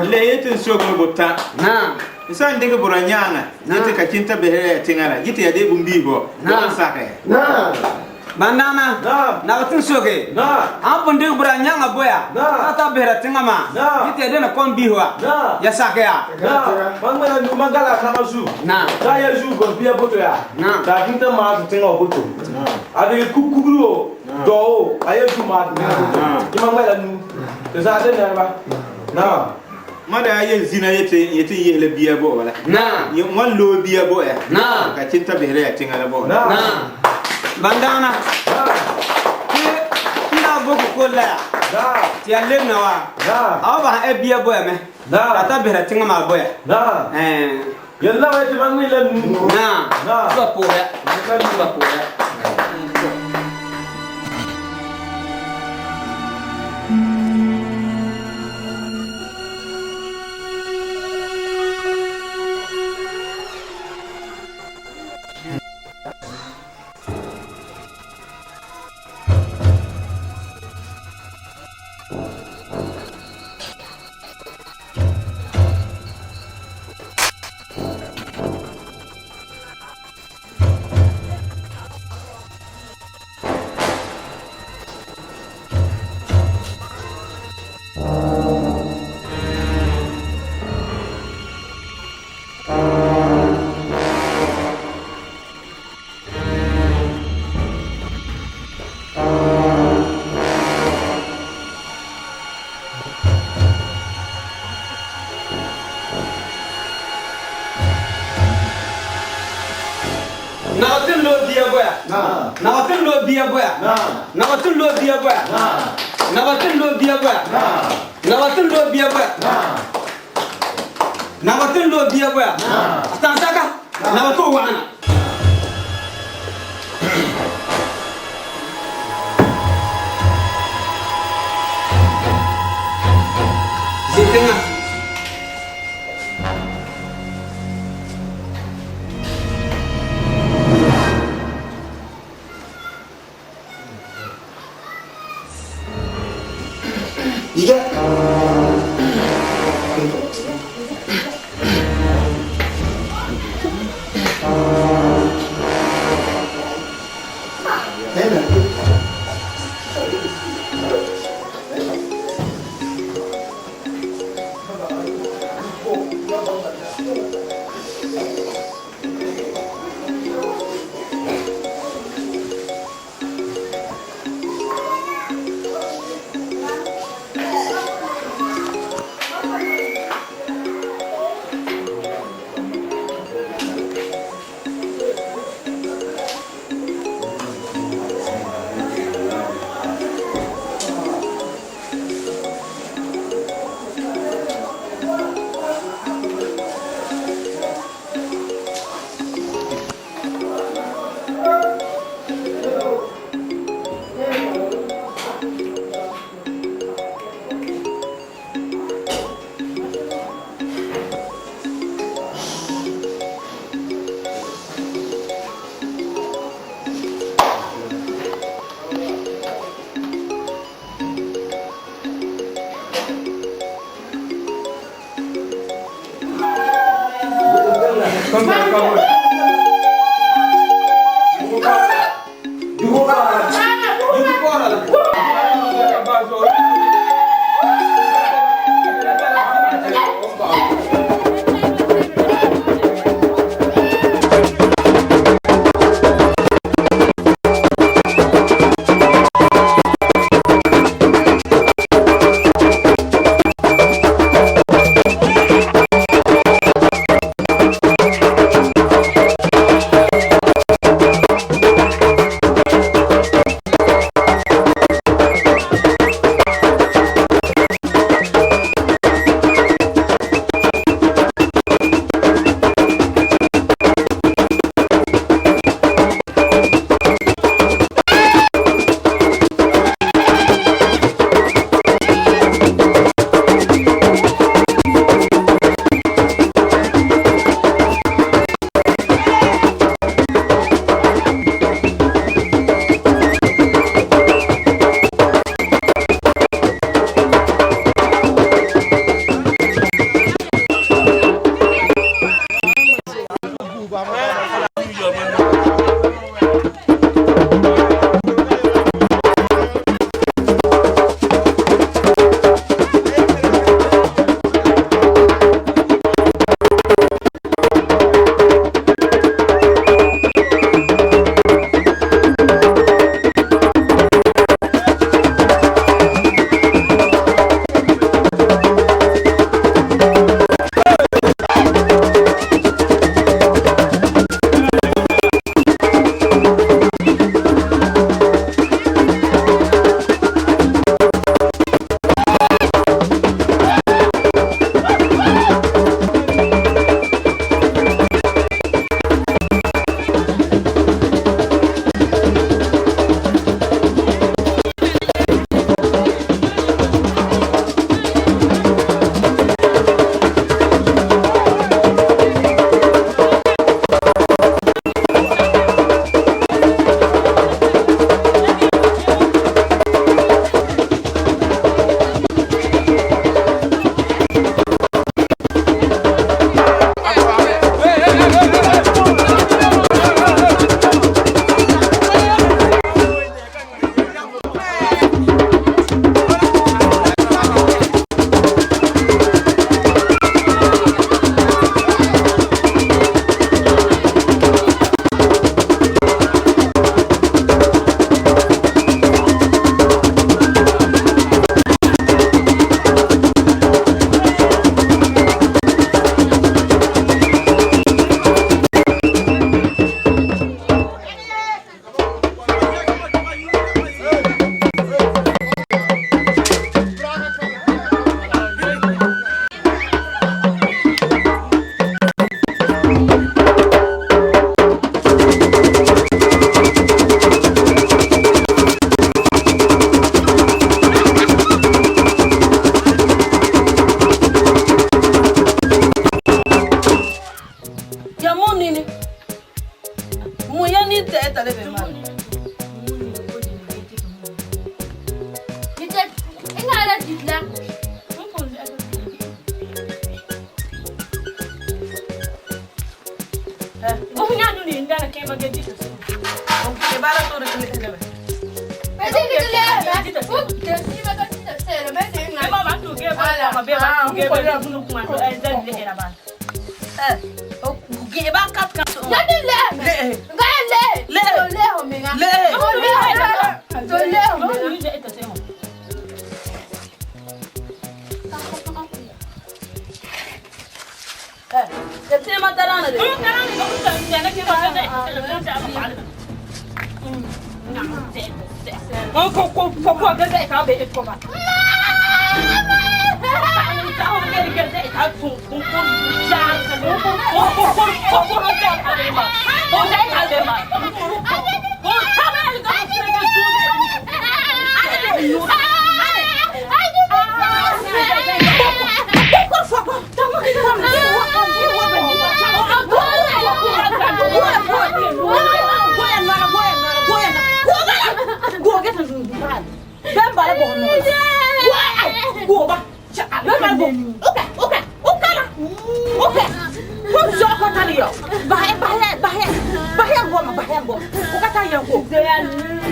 Le yẽ tɩ n sok me botã. Na. N sã n dɩk bʋra yãanga yẽ tɩ ka kɩn t'a besra ya tẽŋa la yẽ tɩ yaa dee bũmb-biisbɔ Na. ba wan sakɛ. Na. Bandana. Na. Naba tɩ n soke. Na. A sãn pʋn dɩk bʋra yãanga boya. Na. T'a ta besra tẽŋa maa. Na. Yẽ tɩ ya dẽna kõn-biis wa. Na. Ya sak yaa. Na. Mam wala nu mam gala kãma zu. Na. T'a ya zu bõn bia boto yaa. Na. T'a kɩn t'a maas tẽŋa wã boto. A dɩk kugr o dao o a ya zu maas tẽŋa boto. Tɩ mam wala nu tɩ zãad nɛreba. Na. Ma daa yel zĩna yetɩ n yes la bia bo wala. Na. N wan loog bia bo ya. Na. Ka kɩn t'a besra ya tẽŋa la bo. Na. Bandana. Tɩ n daa bok kolla yaa. Na. Tɩ ya lebna wa. Na. A wa bas ɛ bia boya me. Na. T'a ta besra tẽŋa maa boya. Na. Ɛɛ. Yel la wa tɩ mam wẽ la nu. Na. Na. Tɩ ba pʋʋsɛ. Tɩ ba pʋʋsɛ. Naba tɩ n loog bia boya. Naba tɩ n loog bia boya. Naba tɩ n loog bia boya. Naba tɩ n loog bia boya. Naba tɩ n loog bia boya. Naba tɩ n loog bia boya. Tãn-saka. Naba tɩ wa'ana. Zĩ tẽŋa. yɔ bahɛ bahɛ bahɛ bahɛ n bɔma bahɛ n bɔma fo ka tar yɛm ko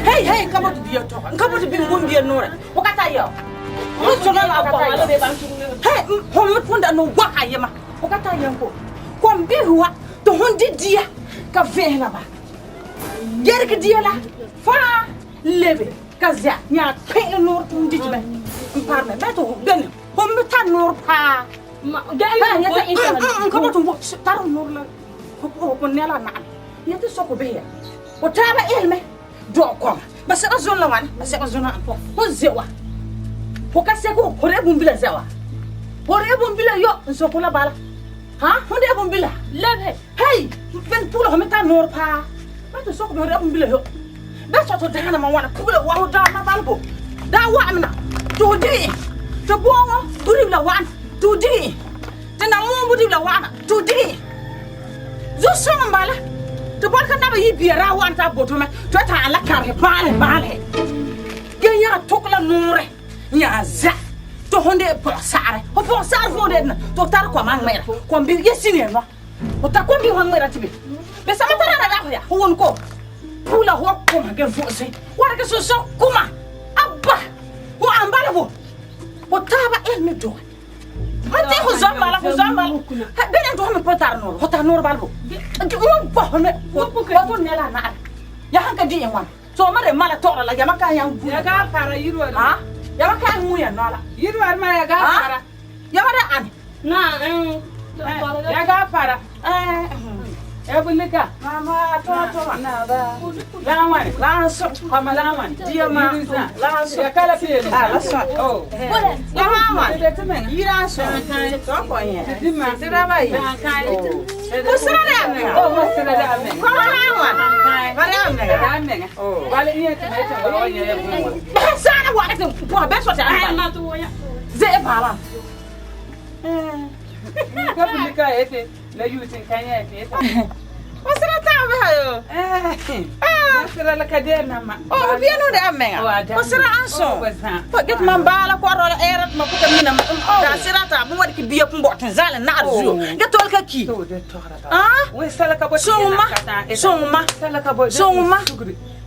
hei hei n ka boti bia tɔgɔ n ka boti bia n wum bia nõorɛ fo ka tar yɛ fo zõna la a kɔma hei fo me põn da no wa ayema fo ka tar yɛm ko kɔm bihi wa tɩ fõn di dia ka vẽes la ba gerg dia la fãa lebe ka zɛa nyaa kpẽ nõor tɩ f diti me n parme bɩ tɩ bene fo me tar nõor paa n ka bot n tar nõor la fo ne la na'am yẽ tɩ soko bɩs ya fo taaba elme dog kɔma ba seg zõn la wãna ba seg zõna n pɔ fo ze wa fo ka sek fo re bũmb-bila zɛ wa fo re bũmb-bila yo n soko la bala ha fo de bũmb-bila lebe hey ben pugla fo me tar nõor paa ba tɩ sok bɩ fo re bũmb-bila yo bɩ sɔ tɩ dãanã ma wãna pugla wa fo daama bal bo daa wa'am na tɩ fo dig tɩ booŋo budib la wa'ana tɩ fo dig tɩ na moon budib la wa'ana tɩ fo dig zu-sõng n bala tɩ bɔlka naba yi bia raa wa'an tɩ a boto me tɩ a tã la kãrse bãalse bãalse ge yãa tʋk la nõorɛ yãa zã tɩ fõn de pɔg-sagre fo pɔg-sagr fõo de tɩ f tar koamã ŋmɛra kom-bi ye sĩn noa fo tar kom-bi fõ ŋmɛra tɩ be be sãma tara ra rak ya fo wʋn ko pugla fo kʋma ge vo'ose warg sũ-sã kʋma a ba fo ãn bala bo fo taaba el me doge ma tɩ fo zoam bala fo zoam bala bẽne tɩ fo me pa tar noor fo tar noor bal bo wẽn bas me fo tʋ ne la naare ya sãn ka dɩ ẽ wãna so ma de mala tɔgra la yama ka yãng bu Ya ga fara yirwa ha yama ka yãng ya noa la yirwa ma ya ga fara yama da ãne na ya ga fara ya bulika mama to to na ba la wani la so kama la wani diya ma la so ya kala fiye ah la so oh la ma yira so to ko yen sira ba yi ko sira da me oh ma sira da me ko ma wa ba da me da me wala iya ta mai ta wala ya bu ba sa na wa ka po ba so ta ai ma to ya ze ba la ka bulika ete la yutin kan ya ete Wasira ta be hayo. Eh. Wasira la kader na ma. Oh, bien no de amenga. Wasira anso. Po get man bala ko ro era ma ko mina da sira ta mo wadi ki biya kumbo tin zala na arzu. Get tol ka ki. Ah? We sala ka bo. Songma. Songma. Sala ka bo. Songma.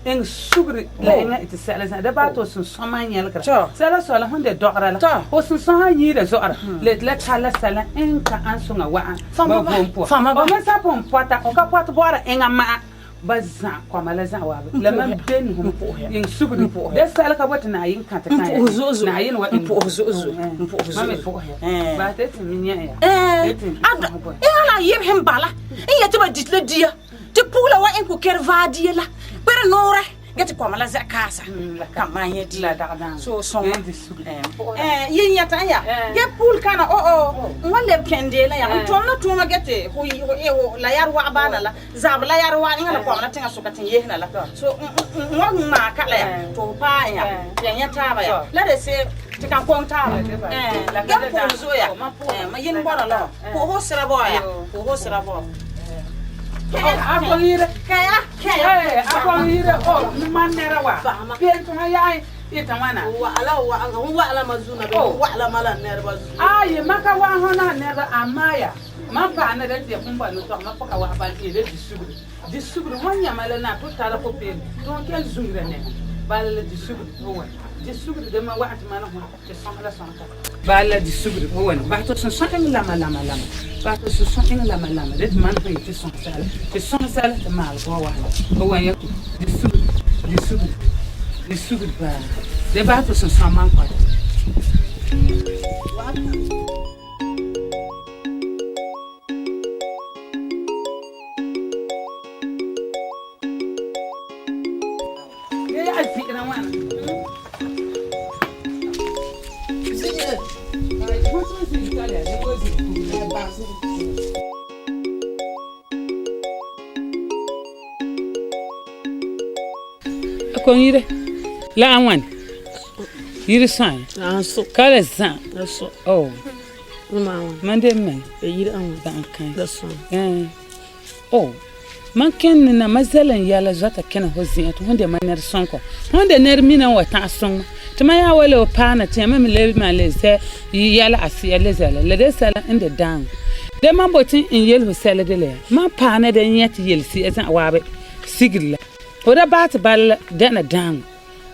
Eng sugri la enga iti sɛla zã da baa tɩ f sẽn sõma n yẽlgra sɛla soala sẽn de dogra la fo sẽn sõsa yĩida zo'ora le tɩ la talla sɛla n ka ãn sõnga wa'a ba vom pʋga f me sã põn pɔta f ka pɔt baoora ẽŋa ma'a ba zã kɔma la zã waabe la mam ben fõm eng sugri da sɛl ka bo tɩ Naayin kãtɛ kã Naayin wa n pʋʋs zo'e zo'e n pʋʋs mam me pʋʋs ya baa tɩ tɩ me yẽ ya ẽŋa la a yeb sẽn bala n yetɩ ba dit la dia tɩ pugla wa ẽn kʋ kɛr vaa dia la kpere noorɛ ge tɩ kɔma la zɛ kaasa ka maan yẽ di so sõnga yɩ yẽta n yaa ge pugl kãna o n wa leb kẽndee la yaa n tõm la tʋʋma ge tɩ la yaa wag baana la zab la yaa wag ẽŋa la kɔma la tẽŋa sʋka tɩ n yesna la so n wa maa ka la yaa tɩ f paa n yaa tɩ ya yẽ taaba yaa la de se tɩ ka kõng taaba ge pʋʋl zoe yaa ma yɩn bɔra la pʋʋs fo sɩra bao yaa pʋʋs fo sɩra bao Akɔŋire kɛya kɛya akɔŋire o man nɛra wa peen tɩ fõ yaa ɩta wãna wa'ala wa'ala ma zu na bɩ wa'ala ma la nɛreba zu ayi ma ka wa fõ na nɛreba amma ya mam paa ne da tɩ ya fõn ba no-tɔg ma pʋka wa bal tɩ di sugri di sugri wãn yãma la na tɩ tara pʋ-peelem tɩ fõ kell zũngrã nengẽ bala la di sugri fo wã di sugri de ma wa tɩ mana fõ tɩ sõs la sõsa bala la di sugri fo wã bas tɩ sẽn sõs ẽng lama lama lama bas tɩ sẽn sõs ẽng lama lama de tɩ man fõ yetɩ sõs sala tɩ sõs sala tɩ maal bao wa fo wã yã di sugri di sugri di sugri baa de bas tɩ sẽn sõs man kɔta Akɔŋire la a wãne yiri sãa ka la zã oh man de me zã oh man kẽnd ne na ma zɛl n yɛla zoata kẽna fo zĩ'a tɩ fõn de ma ned sõnkɔ fõn de ned mina n wa tãag sõngma tɩ ma yaa wa la paana tɩ yãmb me le maan le zɛ yɛla a sɩa le zɛla la de sɛla n de dãang De mam boti n yele ho sɛla dela ya, mam paanɛ dɛ n yẽ tɩ yelse'a za'a waabi sigri la, ho da basɛ tɩ bala la dɛna daaŋɔ.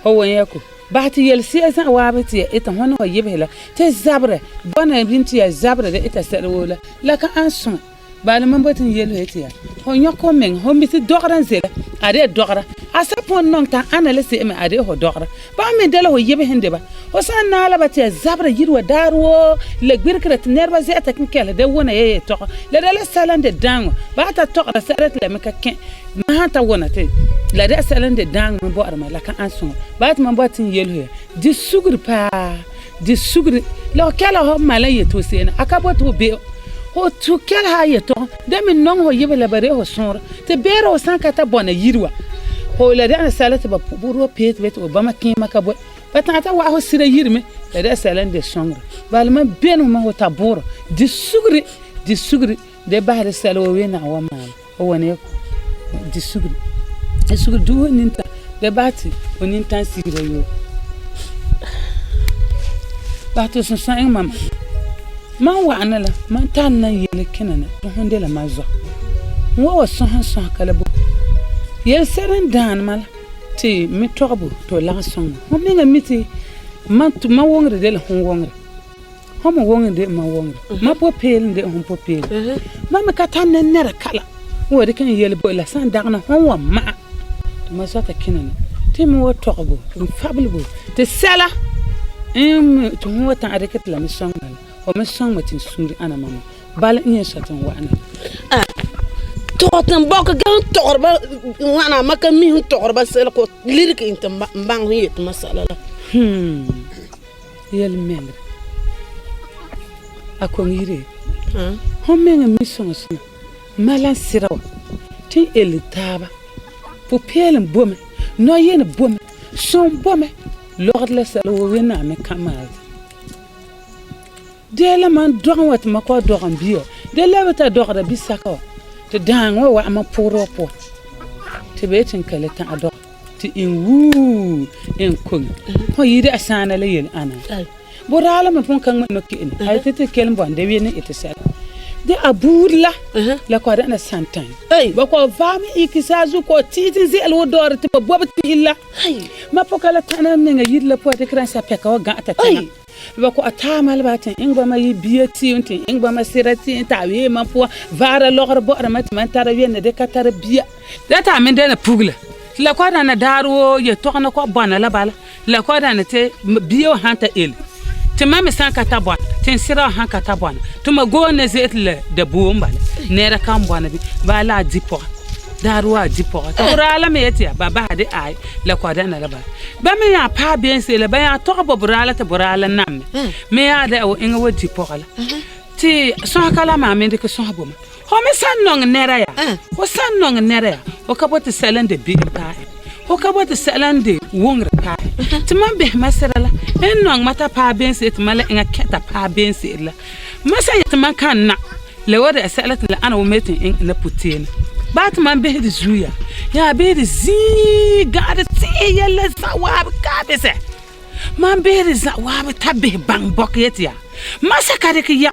Ho wan yɛ ku. Basɛ tɩ yelse'a za'a waabi tɩ ya ɩta ho ne ho yibesi la, tɩ zaberɛ bɔna bini tɩ ya zabera dɛ ɩta sɛla woo la, la ka ãn sõŋa. Bala mam boti n yele ho yeti ya, ho yõkɛ ho mɛŋa, ho mi tɩ dɔgera n ze la, a de dɔgera. A sã põn nõŋ tɩ a ãna la se'em me, a de ho dɔgera. Ba me dela ho yibesi n de ba. Ho sãn naa la ba tɩ ya zabera yire wa daarewoo, la gbirigera tɩ nɛreba zɛ'ɛta kẽnkɛresa dee wõna ya yetɔga, la dela sɛla n de dãaŋɔ. Ba ta tɔgera sɛla tɩ la me ka kẽ. Mam sãn ta wõna tɩ la dɛna sɛla n de dãaŋɔ me bɔ'ɔra ma, la ka ãn sõŋa. Bala tɩ mam bɔta tɩ n yele ho ya, di sugri paa. Di sugri la ho kɛla ho ma la n yeti ho se'em la, a ka boti ho be'em. Ho tu kɛleha a yetɔgom, ge me nɔŋɛ ho yibesi la ba de ho sɔɔnrɔ. Te beere ho san ka ta bɔna yire wa, ho la dɛna sɛla te ba pu'uheri ho pee te ba yeti ho bama keema ka boi. Ba ta'an ta wa'a ho sira yire me, la dɛna sɛla n de soŋerɛ. Bala mam beni ho mɛ ho ta boorɔ. Di sugri, di sugri, de bahɛ de sɛla woo wee na'a wa maalɛ. Ho wan yɛ di sugri. Di sugri duhi ho nintam, de bahɛ te ho nintam sigera yoo. Bahɛ te sunsɔa eŋɛ mam. Mam wa'ana la, mam tari na yele kena na ti hon dela ma zɔ. N wa wa sɔ̃ha n sɔ̃hega la bo ho. Yelese'ere n daani ma la te n me tɔgɛ bo to laɣum soŋɛ. Ho mɛŋa mi ti mam woŋerɛ dela hon woŋerɛ. Ho me woŋɛ de mam woŋerɛ. Mam popeelom de hon popeelom. Mam me ka tare nɛnɛra kala n wa dekɛ n yele bo la san dagana hon wa ma'a. Te mam zɔta kena na te me wa tɔgɛ bo, n fabele bo te sɛla n mi te ho wa ta'an dekɛ te la me soŋɛ ma la, ho me soŋɛ ma te n suunre ana mam. Bala n yɛn sɔ te n wa'ana la. Tɔgɛ te n bɔkɛ ge hon tɔgɔre ba wana, ma ka mi hon tɔgɔre ba sɛla ko lirege en te n baŋɛ hon yeti ma sɛla la. Yelemɛŋɛrɛ, a koŋe yire. Ho mɛŋa mi soŋa soŋa ma la n sira wa, te n ele taaba. Popeelom bo mɛ, nɔyenɛ bo mɛ, som bo mɛ, lɔgɔrɔ la sɛla woo wena me ka maale. Dee la mam dɔgɛ wa te ma kɔ'ɔn dɔgɛ n bia wa, dee lebe ta dɔgɔra bisɛka wa, te daaŋɔ wa wa'an mam poorɛ wa poan, te ba yeti n ka le ta'an dɔgɛ. Te en wuu en koŋe ho yi de a saana la yele ana. Boraa la me pon ka ŋmɛ nɔke'ene, a yeti te kelom bɔna dɛ wene ete sɛla. Ge a buuri la, la kɔ'ɔ dɛna santan. Ba kɔ'ɔ vaɛ me iki saazuo kɔ'ɔ ti'iti ze'ele wo dɔɔrɔ te ba bobe ti'ili la. Ma pɔka la tana mɛŋa yire la poan dekera n sapɛka wa gã'ata teŋa. Ba kɔ'ɔ taa ma la ba tɩ n ẽŋɛ ba ma yi bia tɩ n tɩ ẽŋɛ ba ma sɩra tɩ n tɩ a wee mam pʋa vaara lɔgrɔ bɔ'ɔra ma tɩ mam tara wẽnna dee ka tara bia. La tɩ a mẽ dɛna pugla, tɩ la kɔ'ɔ dɛna daar woo yetɔg-na kɔ'ɔ bɔna la bala, la kɔ'ɔ dɛna tɩ bia wã sãn ta ele, tɩ mam mẽ sãn ka ta bɔna, tɩ m sɩra wã sãn ka ta bɔna, tɩ ma goom na ze'etɩ la daboom bala, nẽra kãn bɔna bɩ, baa la a di pɔga. Daar woo a di pɔga. Tɩ bʋraa la mẽ yetɩ ya, ba basɛ de aai, la kɔ'ɔ dɛna la bala. Ba me nyaa paɛ beense'ere la, ba nyaa tɔgɛ bo buraa la ti buraa la nam mɛ. Me nyaa dɛna wo eŋa wa di pɔga la. Ti sɔsega la maa me dikɛ sɔsɛ bo ma. Ho me san nɔŋɛ nɛra ya, ho san nɔŋɛ nɛra ya, ho ka boti sɛla n de be'em paɛ en. Ho ka boti sɛla n de wuŋerɛ paɛ en. Ti mam behɛ ma sira la, en nɔŋɛ ma ta paɛ beense'ere ti ma la eŋa kɛ̃ ta paɛ beense'ere la. Ma san yeti mam kan na, la wa dɛna sɛla ti la ana wo me ti n eŋɛ la putɛ'ɛnɛ. Bala ti mam behɛ di zuo ya, nyaa behɛ di zĩi gã'a di tĩ'ɛ yɛla za'a waabi kaa bisɛ. Mam behɛ di za'a waabi ta behɛ baŋɛ bɔkɛ yeti ya, ma sɛka dikɛ ya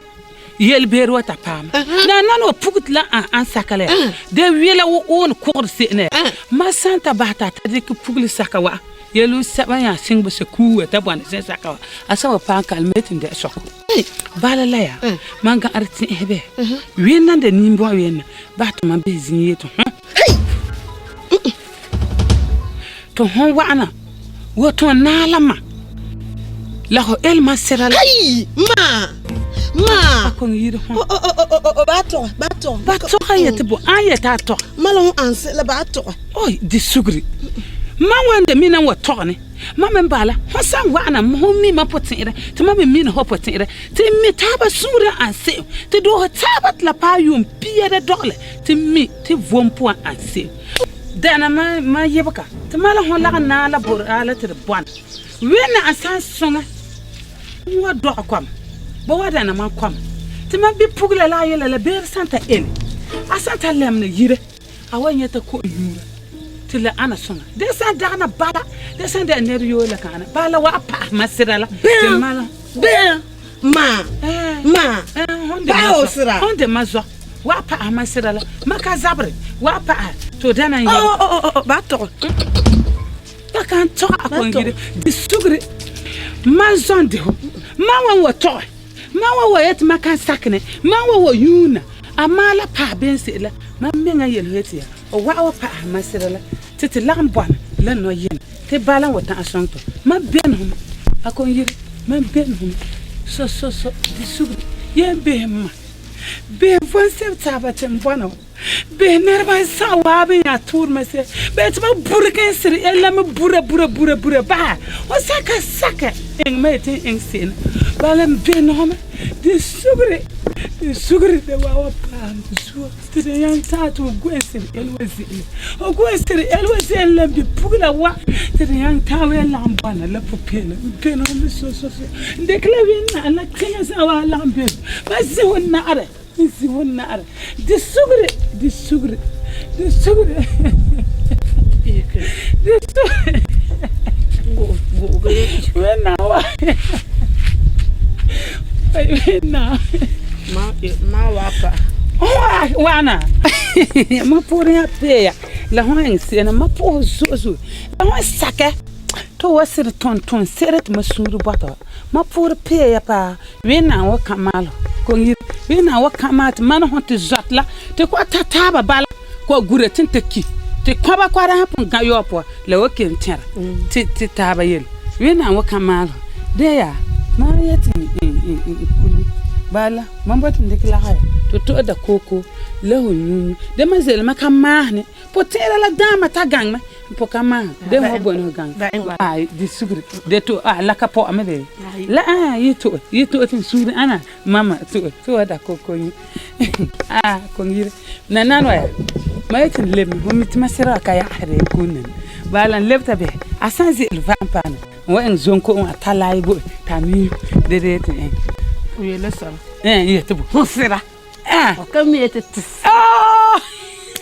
yelebe'ero wa ta paɛ ma. Nananawa puge ti la an an saka la ya, dee wiila wo oon kugere se'em la ya. Ma san ta bahɛ ti a ta dikɛ pugele saka wa, yele sɛba n nyaa siŋɛ ba sakuu wa ta bɔna zɛsɛka wa, a san wa paɛ n kalem yeti n dɛna sɔkɔ. Bala la ya, mam gã'arɛ tẽ'esɛ bɛ? Wẽnna n de nimbɔ̃'ɔ wẽnna, basɛ tɩ mam bisɛ zĩig yetɩ, Hõ, tɩ hõ wa'ana wa tõm naa la ma, la ho ele ma sɩra la. A koŋe yire hõ. Ba tɔgɛ yetɩ bo? Ãn yetɩ a tɔgɛ. Di sugri. Mam wan de mina n wa tɔgɛ ni. Mam n bala, ho san wa'ana, ho mi mam puti'irɛ, ti mam me mina ho puti'irɛ, ti n mi taaba suure n ani se'em, ti doohe taaba ti la paɛ yuun pia da dɔɣelɛ, ti n mi ti vom poan n ani se'em. Dɛna mam yibega, ti mam la ho laɣum naa la buraa la ti di bɔna. Wẽnna n san soŋɛ n wa dɔɣɛ kɔma, ba wan dɛna mam kɔma. Ti mam bipugela la ayɩla la beere san ta ele, a san ta lɛm na yire, A wan nyɛta ko'om nyuura ti la ana soŋa. De san dagena bala, de san dɛna nɛreyoo la ka ana bala wa pa'ahɛ ma sira la. Bɛn? Bɛn? Ma, ma, pa'ahɛ o sira. Hon de ma zɔ, wa pa'ahɛ ma sira la, ma ka zabere, wa pa'ahɛ to dɛna n yɛm. Oh, oh, oh, oh, ba tɔgɛ. Ba kan tɔgɛ a kɔŋgiri di sugeri. Ma zɔ n de ho, ma wan wa tɔgɛ, ma wan wa yeti ma kan sakinɛ, ma wan wa yuuna, amaa la pa'ahɛ beense'ere la, mam mɛŋa yele ho yeti ya, o wa'a wa pa'ahɛ ma sira la, ti ti lagum bɔna la nɔyinɛ. Te bala n wa ta'an soŋ tɔ. Mam beni ho mɛ, a kɔŋyire, mam beni ho mɛ. Sɔ, sɔ, sɔ, di sugeri. Yeen behɛ n ma. Behɛ vom sebo taaba te n bɔna wa. Behɛ nɛreba n sa'a waabi n nya toore ma se'em. Behɛ te ba burege n sire en la me bura, bura, bura, bura bahɛ. Ho san ka sakɛ eŋɛ ma yeti n eŋɛ se'em la, bala n beni ho mɛ. Di sugeri, di sugeri, da wa wa paam zuo. Tɩ dɩ yãŋ tã tɩ f go'e sɩr-el wa ze'ele. F go'e sɩr-el wa ze'ele la bi-pugla wa, tɩ dɩ yãŋ tã wa lagɩm bɔna la pʋpeelem. M bẽneg mɛ sõsõ-sõsõ, n dɩkɛ la wẽnnaam la tẽŋa zã'a wa lagɩm bẽneg. Ma zĩ fʋ na'arɛ, m zĩ fʋ na'arɛ. Di sugri, di sugri, di sugri, di sugri. Wẽnnaam wa, wẽnnaam. Ma wa pa. Wa'ana ma poore yã peeya la ho eŋ se'em ma pʋ'ʋsɛ zo'e zo'e la ho sakɛ tɩ wa sɩd tõm tõon-se'ere tɩ ma sũure bɔta wa. Ma poore peeya paa Wẽnnaam wa kã maalɔ koŋ-yire. Wẽnnaam wa kã maal tɩ mam ne fõ tɩ zɔt la tɩ kɔa ta taaba bala kɔa gura tɩ n ta ki tɩ kõba kɔra sã pʋgʋm gã yɔɔ pʋa la wa ken tẽra tɩ taaba yele. Wẽnnaam wa kã maalɔ dee yaa mam yetɩ n kulme bala. Mam boti n dɩkɛ lagɛ ya tɩ to'e da kooko la ho yũ. Dee mam ze'ele ma ka maasnɩ pʋtẽ'erɛ la dãama ta gãŋ mɛ, n po ka maasm. Dee wã boi ne ho gãŋ aai di sugri dee to'e a la ka pɔ'ɛ mɛ bee? La ãa yi to'e, yi to'e tɩ n sũure ãna mama to'e tɩ wa da kooko yũ. Aa koŋ-yire, nananawa ya, mam yetɩ n lebe mɛ, fõn mi tɩ mam sɩra wa ka yagsrɛ kũm na. Bala la n lebe ta bisɛ, a sãn ze'ele va'am paana, N wa eŋ zonko'om a ta laɛ bo tɩ a mi dee dee tɩ eŋ. Fo yele sɛla. Ẽe, n yetɩ bo, fo sɩra. Ẽe. Fo ka mi yetɩ tɩ sɩra. Oo!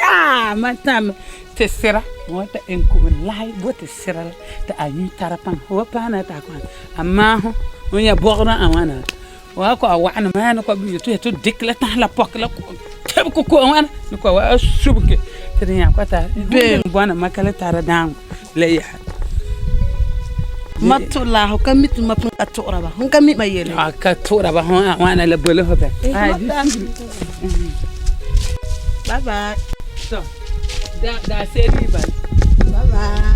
Aa! Mam tã'ame tɩ sɩra. N wa ta eŋ ko'om laɛ bo tɩ sɩra la tɩ a yũ tara pãŋa. Fo wa paana tɩ a kõ a maasõ n yẽ bɔgerɔ ã wãna. Wa kɔ a wa'ana ma ni kɔ yetɩ tɩ dɩk la tãs la pɔkɔ la ko'om tebg ko'om wãna ni kɔ wa subge tɩ d yã kɔ t'a Bem. bɔna ma ka le tara dãaŋɔ la yɛsa. Ma to la ho ka mi ti ma pun ka tuɣera ba. Ho ka mi ma yele. A ka tuɣera ba ho a wãna la bole ho bɛ. Bye bye. So, da da seri ba. Bye bye.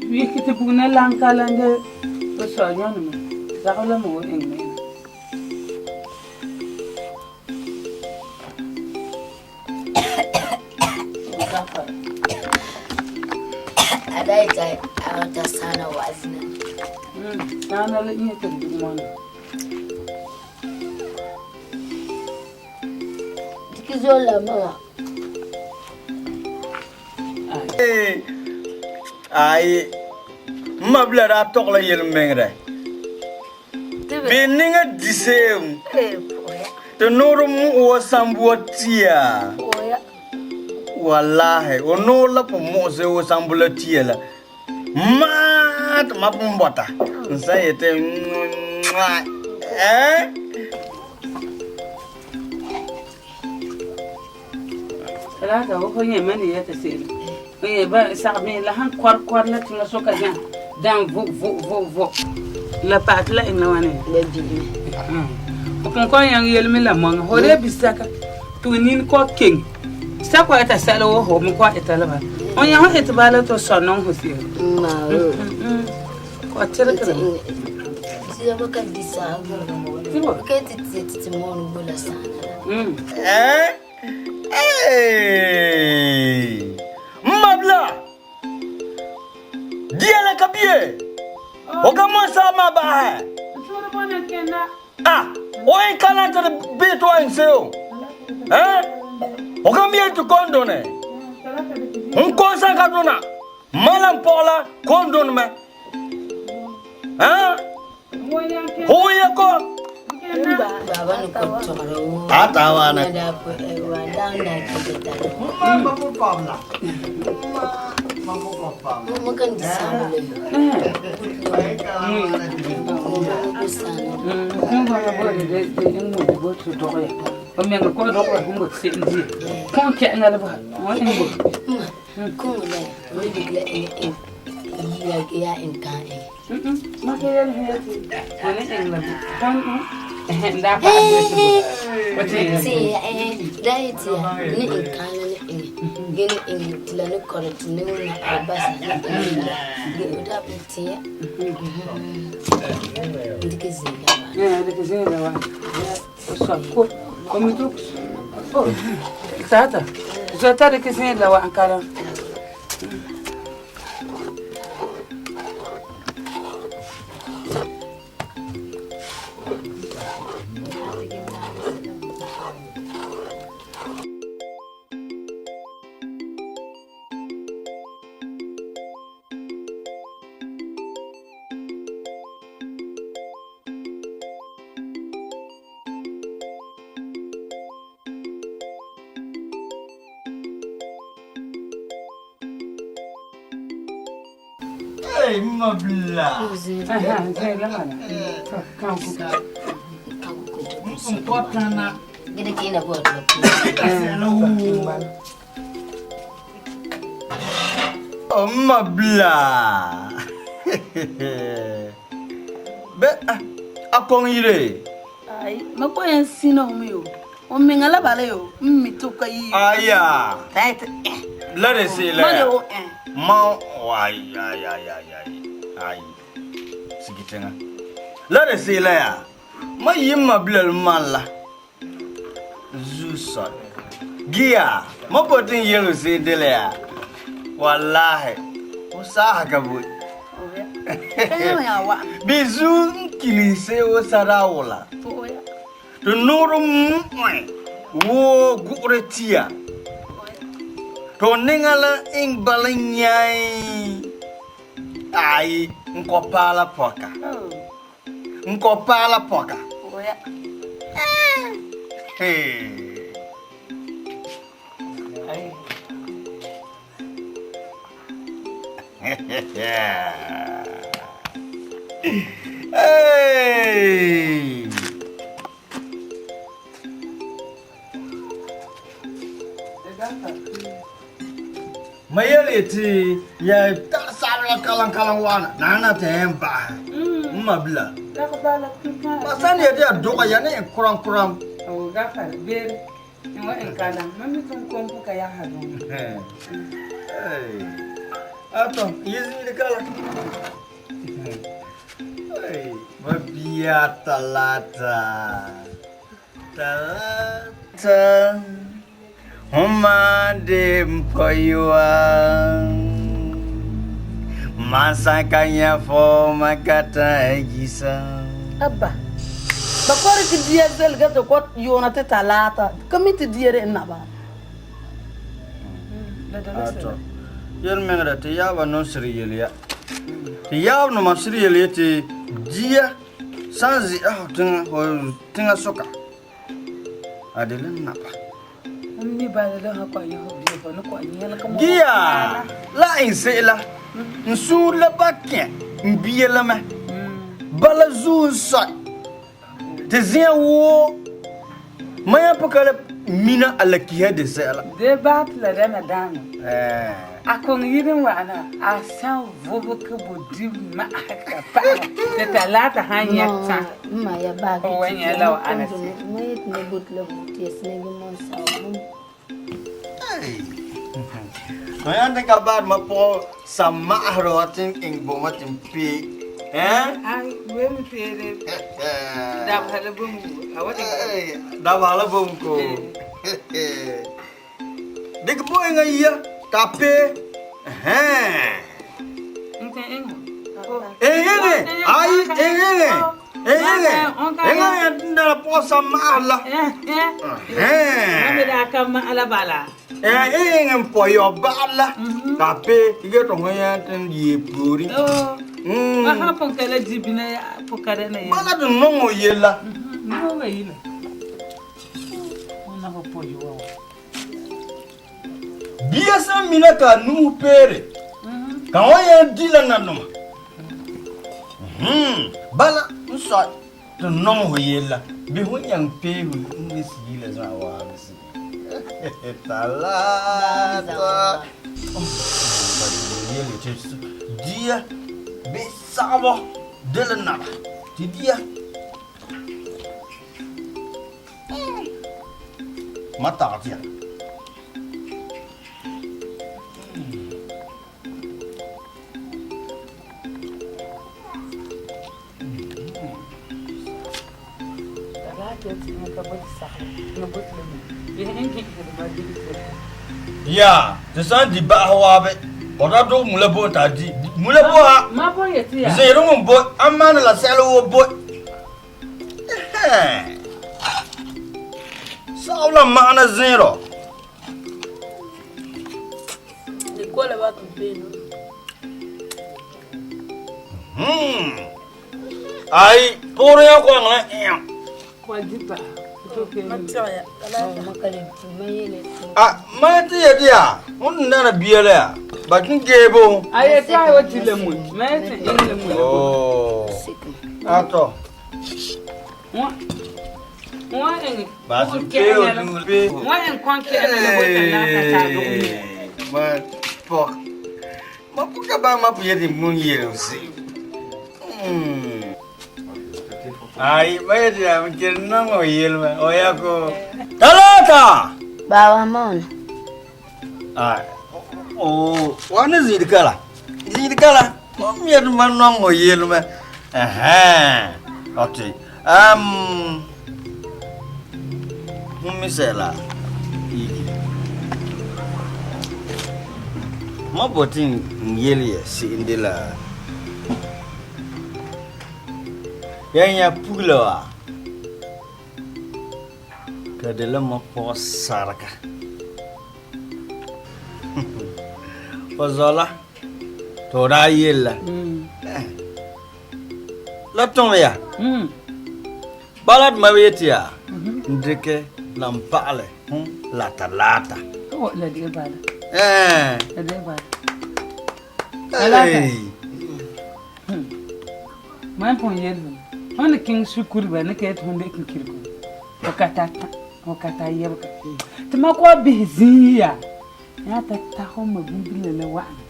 Wiki tɩ bugna lanka la n de b sɔ yõneme zagb la me wʋn ẽŋ me. A daa yeti a wan ta saana wa'azi na. Saana la ĩyã tɩ d dug wãna. Diki zuo la maŋa. Ayi, n mabila daa tɔɣɛ la yelemɛŋɛrɛ. Bɛ niŋa di se'em ti noore muɣi o sambua tia. Walahi, o noore la pun muɣisi o sambu la tia la ma'a ti ma pun bɔta n san yeti eh. Talata wo fo yẽ ma ni yɛta se'em n yẽ ba sagebẽ la sãn kɔr kɔr la tiŋa soka zẽ'a dãn vo vo vo vo la pa'a tɩ la ẽŋ la wãne? La bi'ime. Fo pʋgʋm kɔ'ɔn yãŋ yelme la mõŋa fo dee bi-sɛka tɩ f nini kɔ keŋe sã kɔ'ɔn ɩta sɛla woo fo me kɔ'ɔn ɩta la bala. Fo yẽ fõn ɩtɩ bala tɩ f sɔ nõŋ fo se'em. Kɔ'ɔn tɩrgrã. Hey! N mabila! Dia la ka bie! O ka mɔn saa maa bahi. Ah! O yɛn kana ti di bee ti o yɛn se o. Eh? O ka mi ti kɔn doni. N kɔn sa ka dona. Ma la n pɔɣa la kɔn doni mɛ. Eh? Ho yɛ kɔ. Baba ni kɔ tɔgɔrɔ wo. A ta wana. Da po wa da na ke ta. Ma ma pabla. Mo kan di sabule. Tata, zota de kisi la wa ankara. Hey, mabla. Oh, mabla. Be a kɔŋ yire. Ai, ma ko yan sina o mi o. O menga la bala yo, mi to ka yi. Aya. Right. La de se la. Ma de o eh. Ma ay ay ay ay ay. Ay. Sigi teŋa. La de se la ya. Ma yi mabla man la. Zu sɔd. Giya, ma botin yelo se dele ya. Wallahi. O saha ka bo. Kaya ya wa. Bi zu n kilise o sara wala. O ya. Tɩ noor n mõe woo gʋgrã tia tɩ f nengã la ẽng bala n yãe ay n kɔ paala pɔka n kɔ paala pɔka O ya. Hey. Hey! Ma yele tɩ ya tar sabla kalan kalan wana nana tɩ yẽ bas n mabila ma sã n yetɩ yaa doga ya ne kuram kuram. O gafar bere. Wa en kala, mami tun kom ka ya hadu. Hey. Ato, yizmi kala. Hey, mabia talata. Talata. Huma de mpoyua. Masakanya fo makata gisa. Abba. Ba kɔre tɩ dia zelga tɩ kɔ yoona tɩ talaata ka mi tɩ dia re n naba. Ato. Yelmɛŋɛrɛ tɩ yaaba no sɩd yel ya. Tɩ yaab nãma sɩd yel yetɩ dia sã n zɩ'a fo tẽŋa fo tẽŋa soka a de la naba. Mi bala da ha kwa yo bi ba no kwa nyel ka mo. Giya la ẽn se'ela n sũur la ba kẽ n bia lame bala zuu n soe tɩ zẽa woo ma yã pʋka la mina a la kisa de sɛ'ela. De ba la da na dano. A kɔŋ yiri wa'ana a san vobo ka bo di ma ka pa te talata han ya ta. Ma ya ba O wa nya la wa ana se. Ma yet ne but la but yes ne gi mon sa bum. Tõe yã tɩ ka baad ma pʋgɔ sã masrã wa tɩ n ẽng bõma tɩ n pee. Hein? Ai, we mi fere. Da ba la bum. A wa Da ba la bum ko. Dɩk bo-ẽngã yia t'a pee. Hein. Ẽngẽ, ay, ẽngẽ. Ẽngẽ. Ẽngã yã tɩ la pʋgɔ sã masr la. Hein. Mi da ka ma ala bala. Ẽng n pɔ yao bagr la t'a pee tɩ get tɩ fõ yã tɩ n yee poorẽ. Ma ha pon kala jibina ya pokare na ya. Bala tɩ nongo yella. Ndoga yila. Ona ho pɔyɔa wa. Bia sãn mina t'a nu'us peere, ka wã yã dɩ la nandõma. Bala n soa tɩ n nõng fo yella, bɩ fõ yãng pee fo nu'us sii la zã'a waabe sɩ. Talaata. Dia bɩ sagbɔ de la naba tɩ dia. Ma tag tɩ ya. Ya, tɩ sã n di ba'as waabe, fo da dog mula bo t'a di. Mula bo ha, zẽerem n boe, a maana la sɛla woo boe. Sagb la maana zẽerɔ. Ai, poorẽ yã koang la ẽo. Ah, ma tɩ yetɩ yaa, wẽnd n dãna bia la yaa, ba tɩ n geebo. A yetɩ a wa tɩ la mui, ma yetɩ ẽng la mui la Oh. Ato. Wã ẽŋe Bas n pee o nuur pee. Wã ẽŋ kõn kɛ'ɛna la bota la ka taa dog me. Ma pɔg. Ma pʋ ka bãng ma pʋ yetɩ bũmb yel se'em. Ai, ma yetɩ yaa m kell n nõng f yelmã, o yaa ko. Talaata! Baba maona. Ai, oh, wa ne zĩig ka la? Zĩig ka la? Mam yetɩ ma nõng f yelmã. Ok. Fõn mi sɛla yiki. Mam botɩ n yel ya se'em de la ya yã pugla wã ka de la mam pɔg sarga. Fo zɔ la tɩ f daa yella. La tõm ya. Bala tɩ mam yetɩ yaa, n dɩkɛ la n pa'alɛ fõ la talaata. La de bala. Ɛɛ. La de bala. Talaata. Mam põn yel fo, fõn ni kẽng sukuru ba ni ka yetɩ fõn dɩk n kirgo, fo ka tar tã, fo ka tar yɛbga. Tɩ mam kɔa bɩs zĩig yaa, yã t'a ta fo ma bũmb-bila la wa'ana.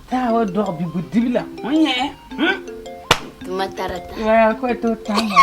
T'a wa dɔg bi-budibla, fõ yẽ. Tɩ ma tara tã. Ya kɔa tɩ f tãmba.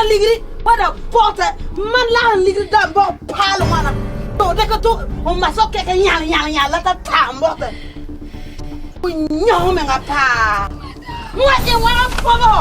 Ligri wada bɔta man la n ligri da bɔ paal wãna to dɩk tɩ n ma so kɛkɛ yãl yãl yãl la t'a taam bɔta yõ menga paa wã ẽ wãg n põbgo.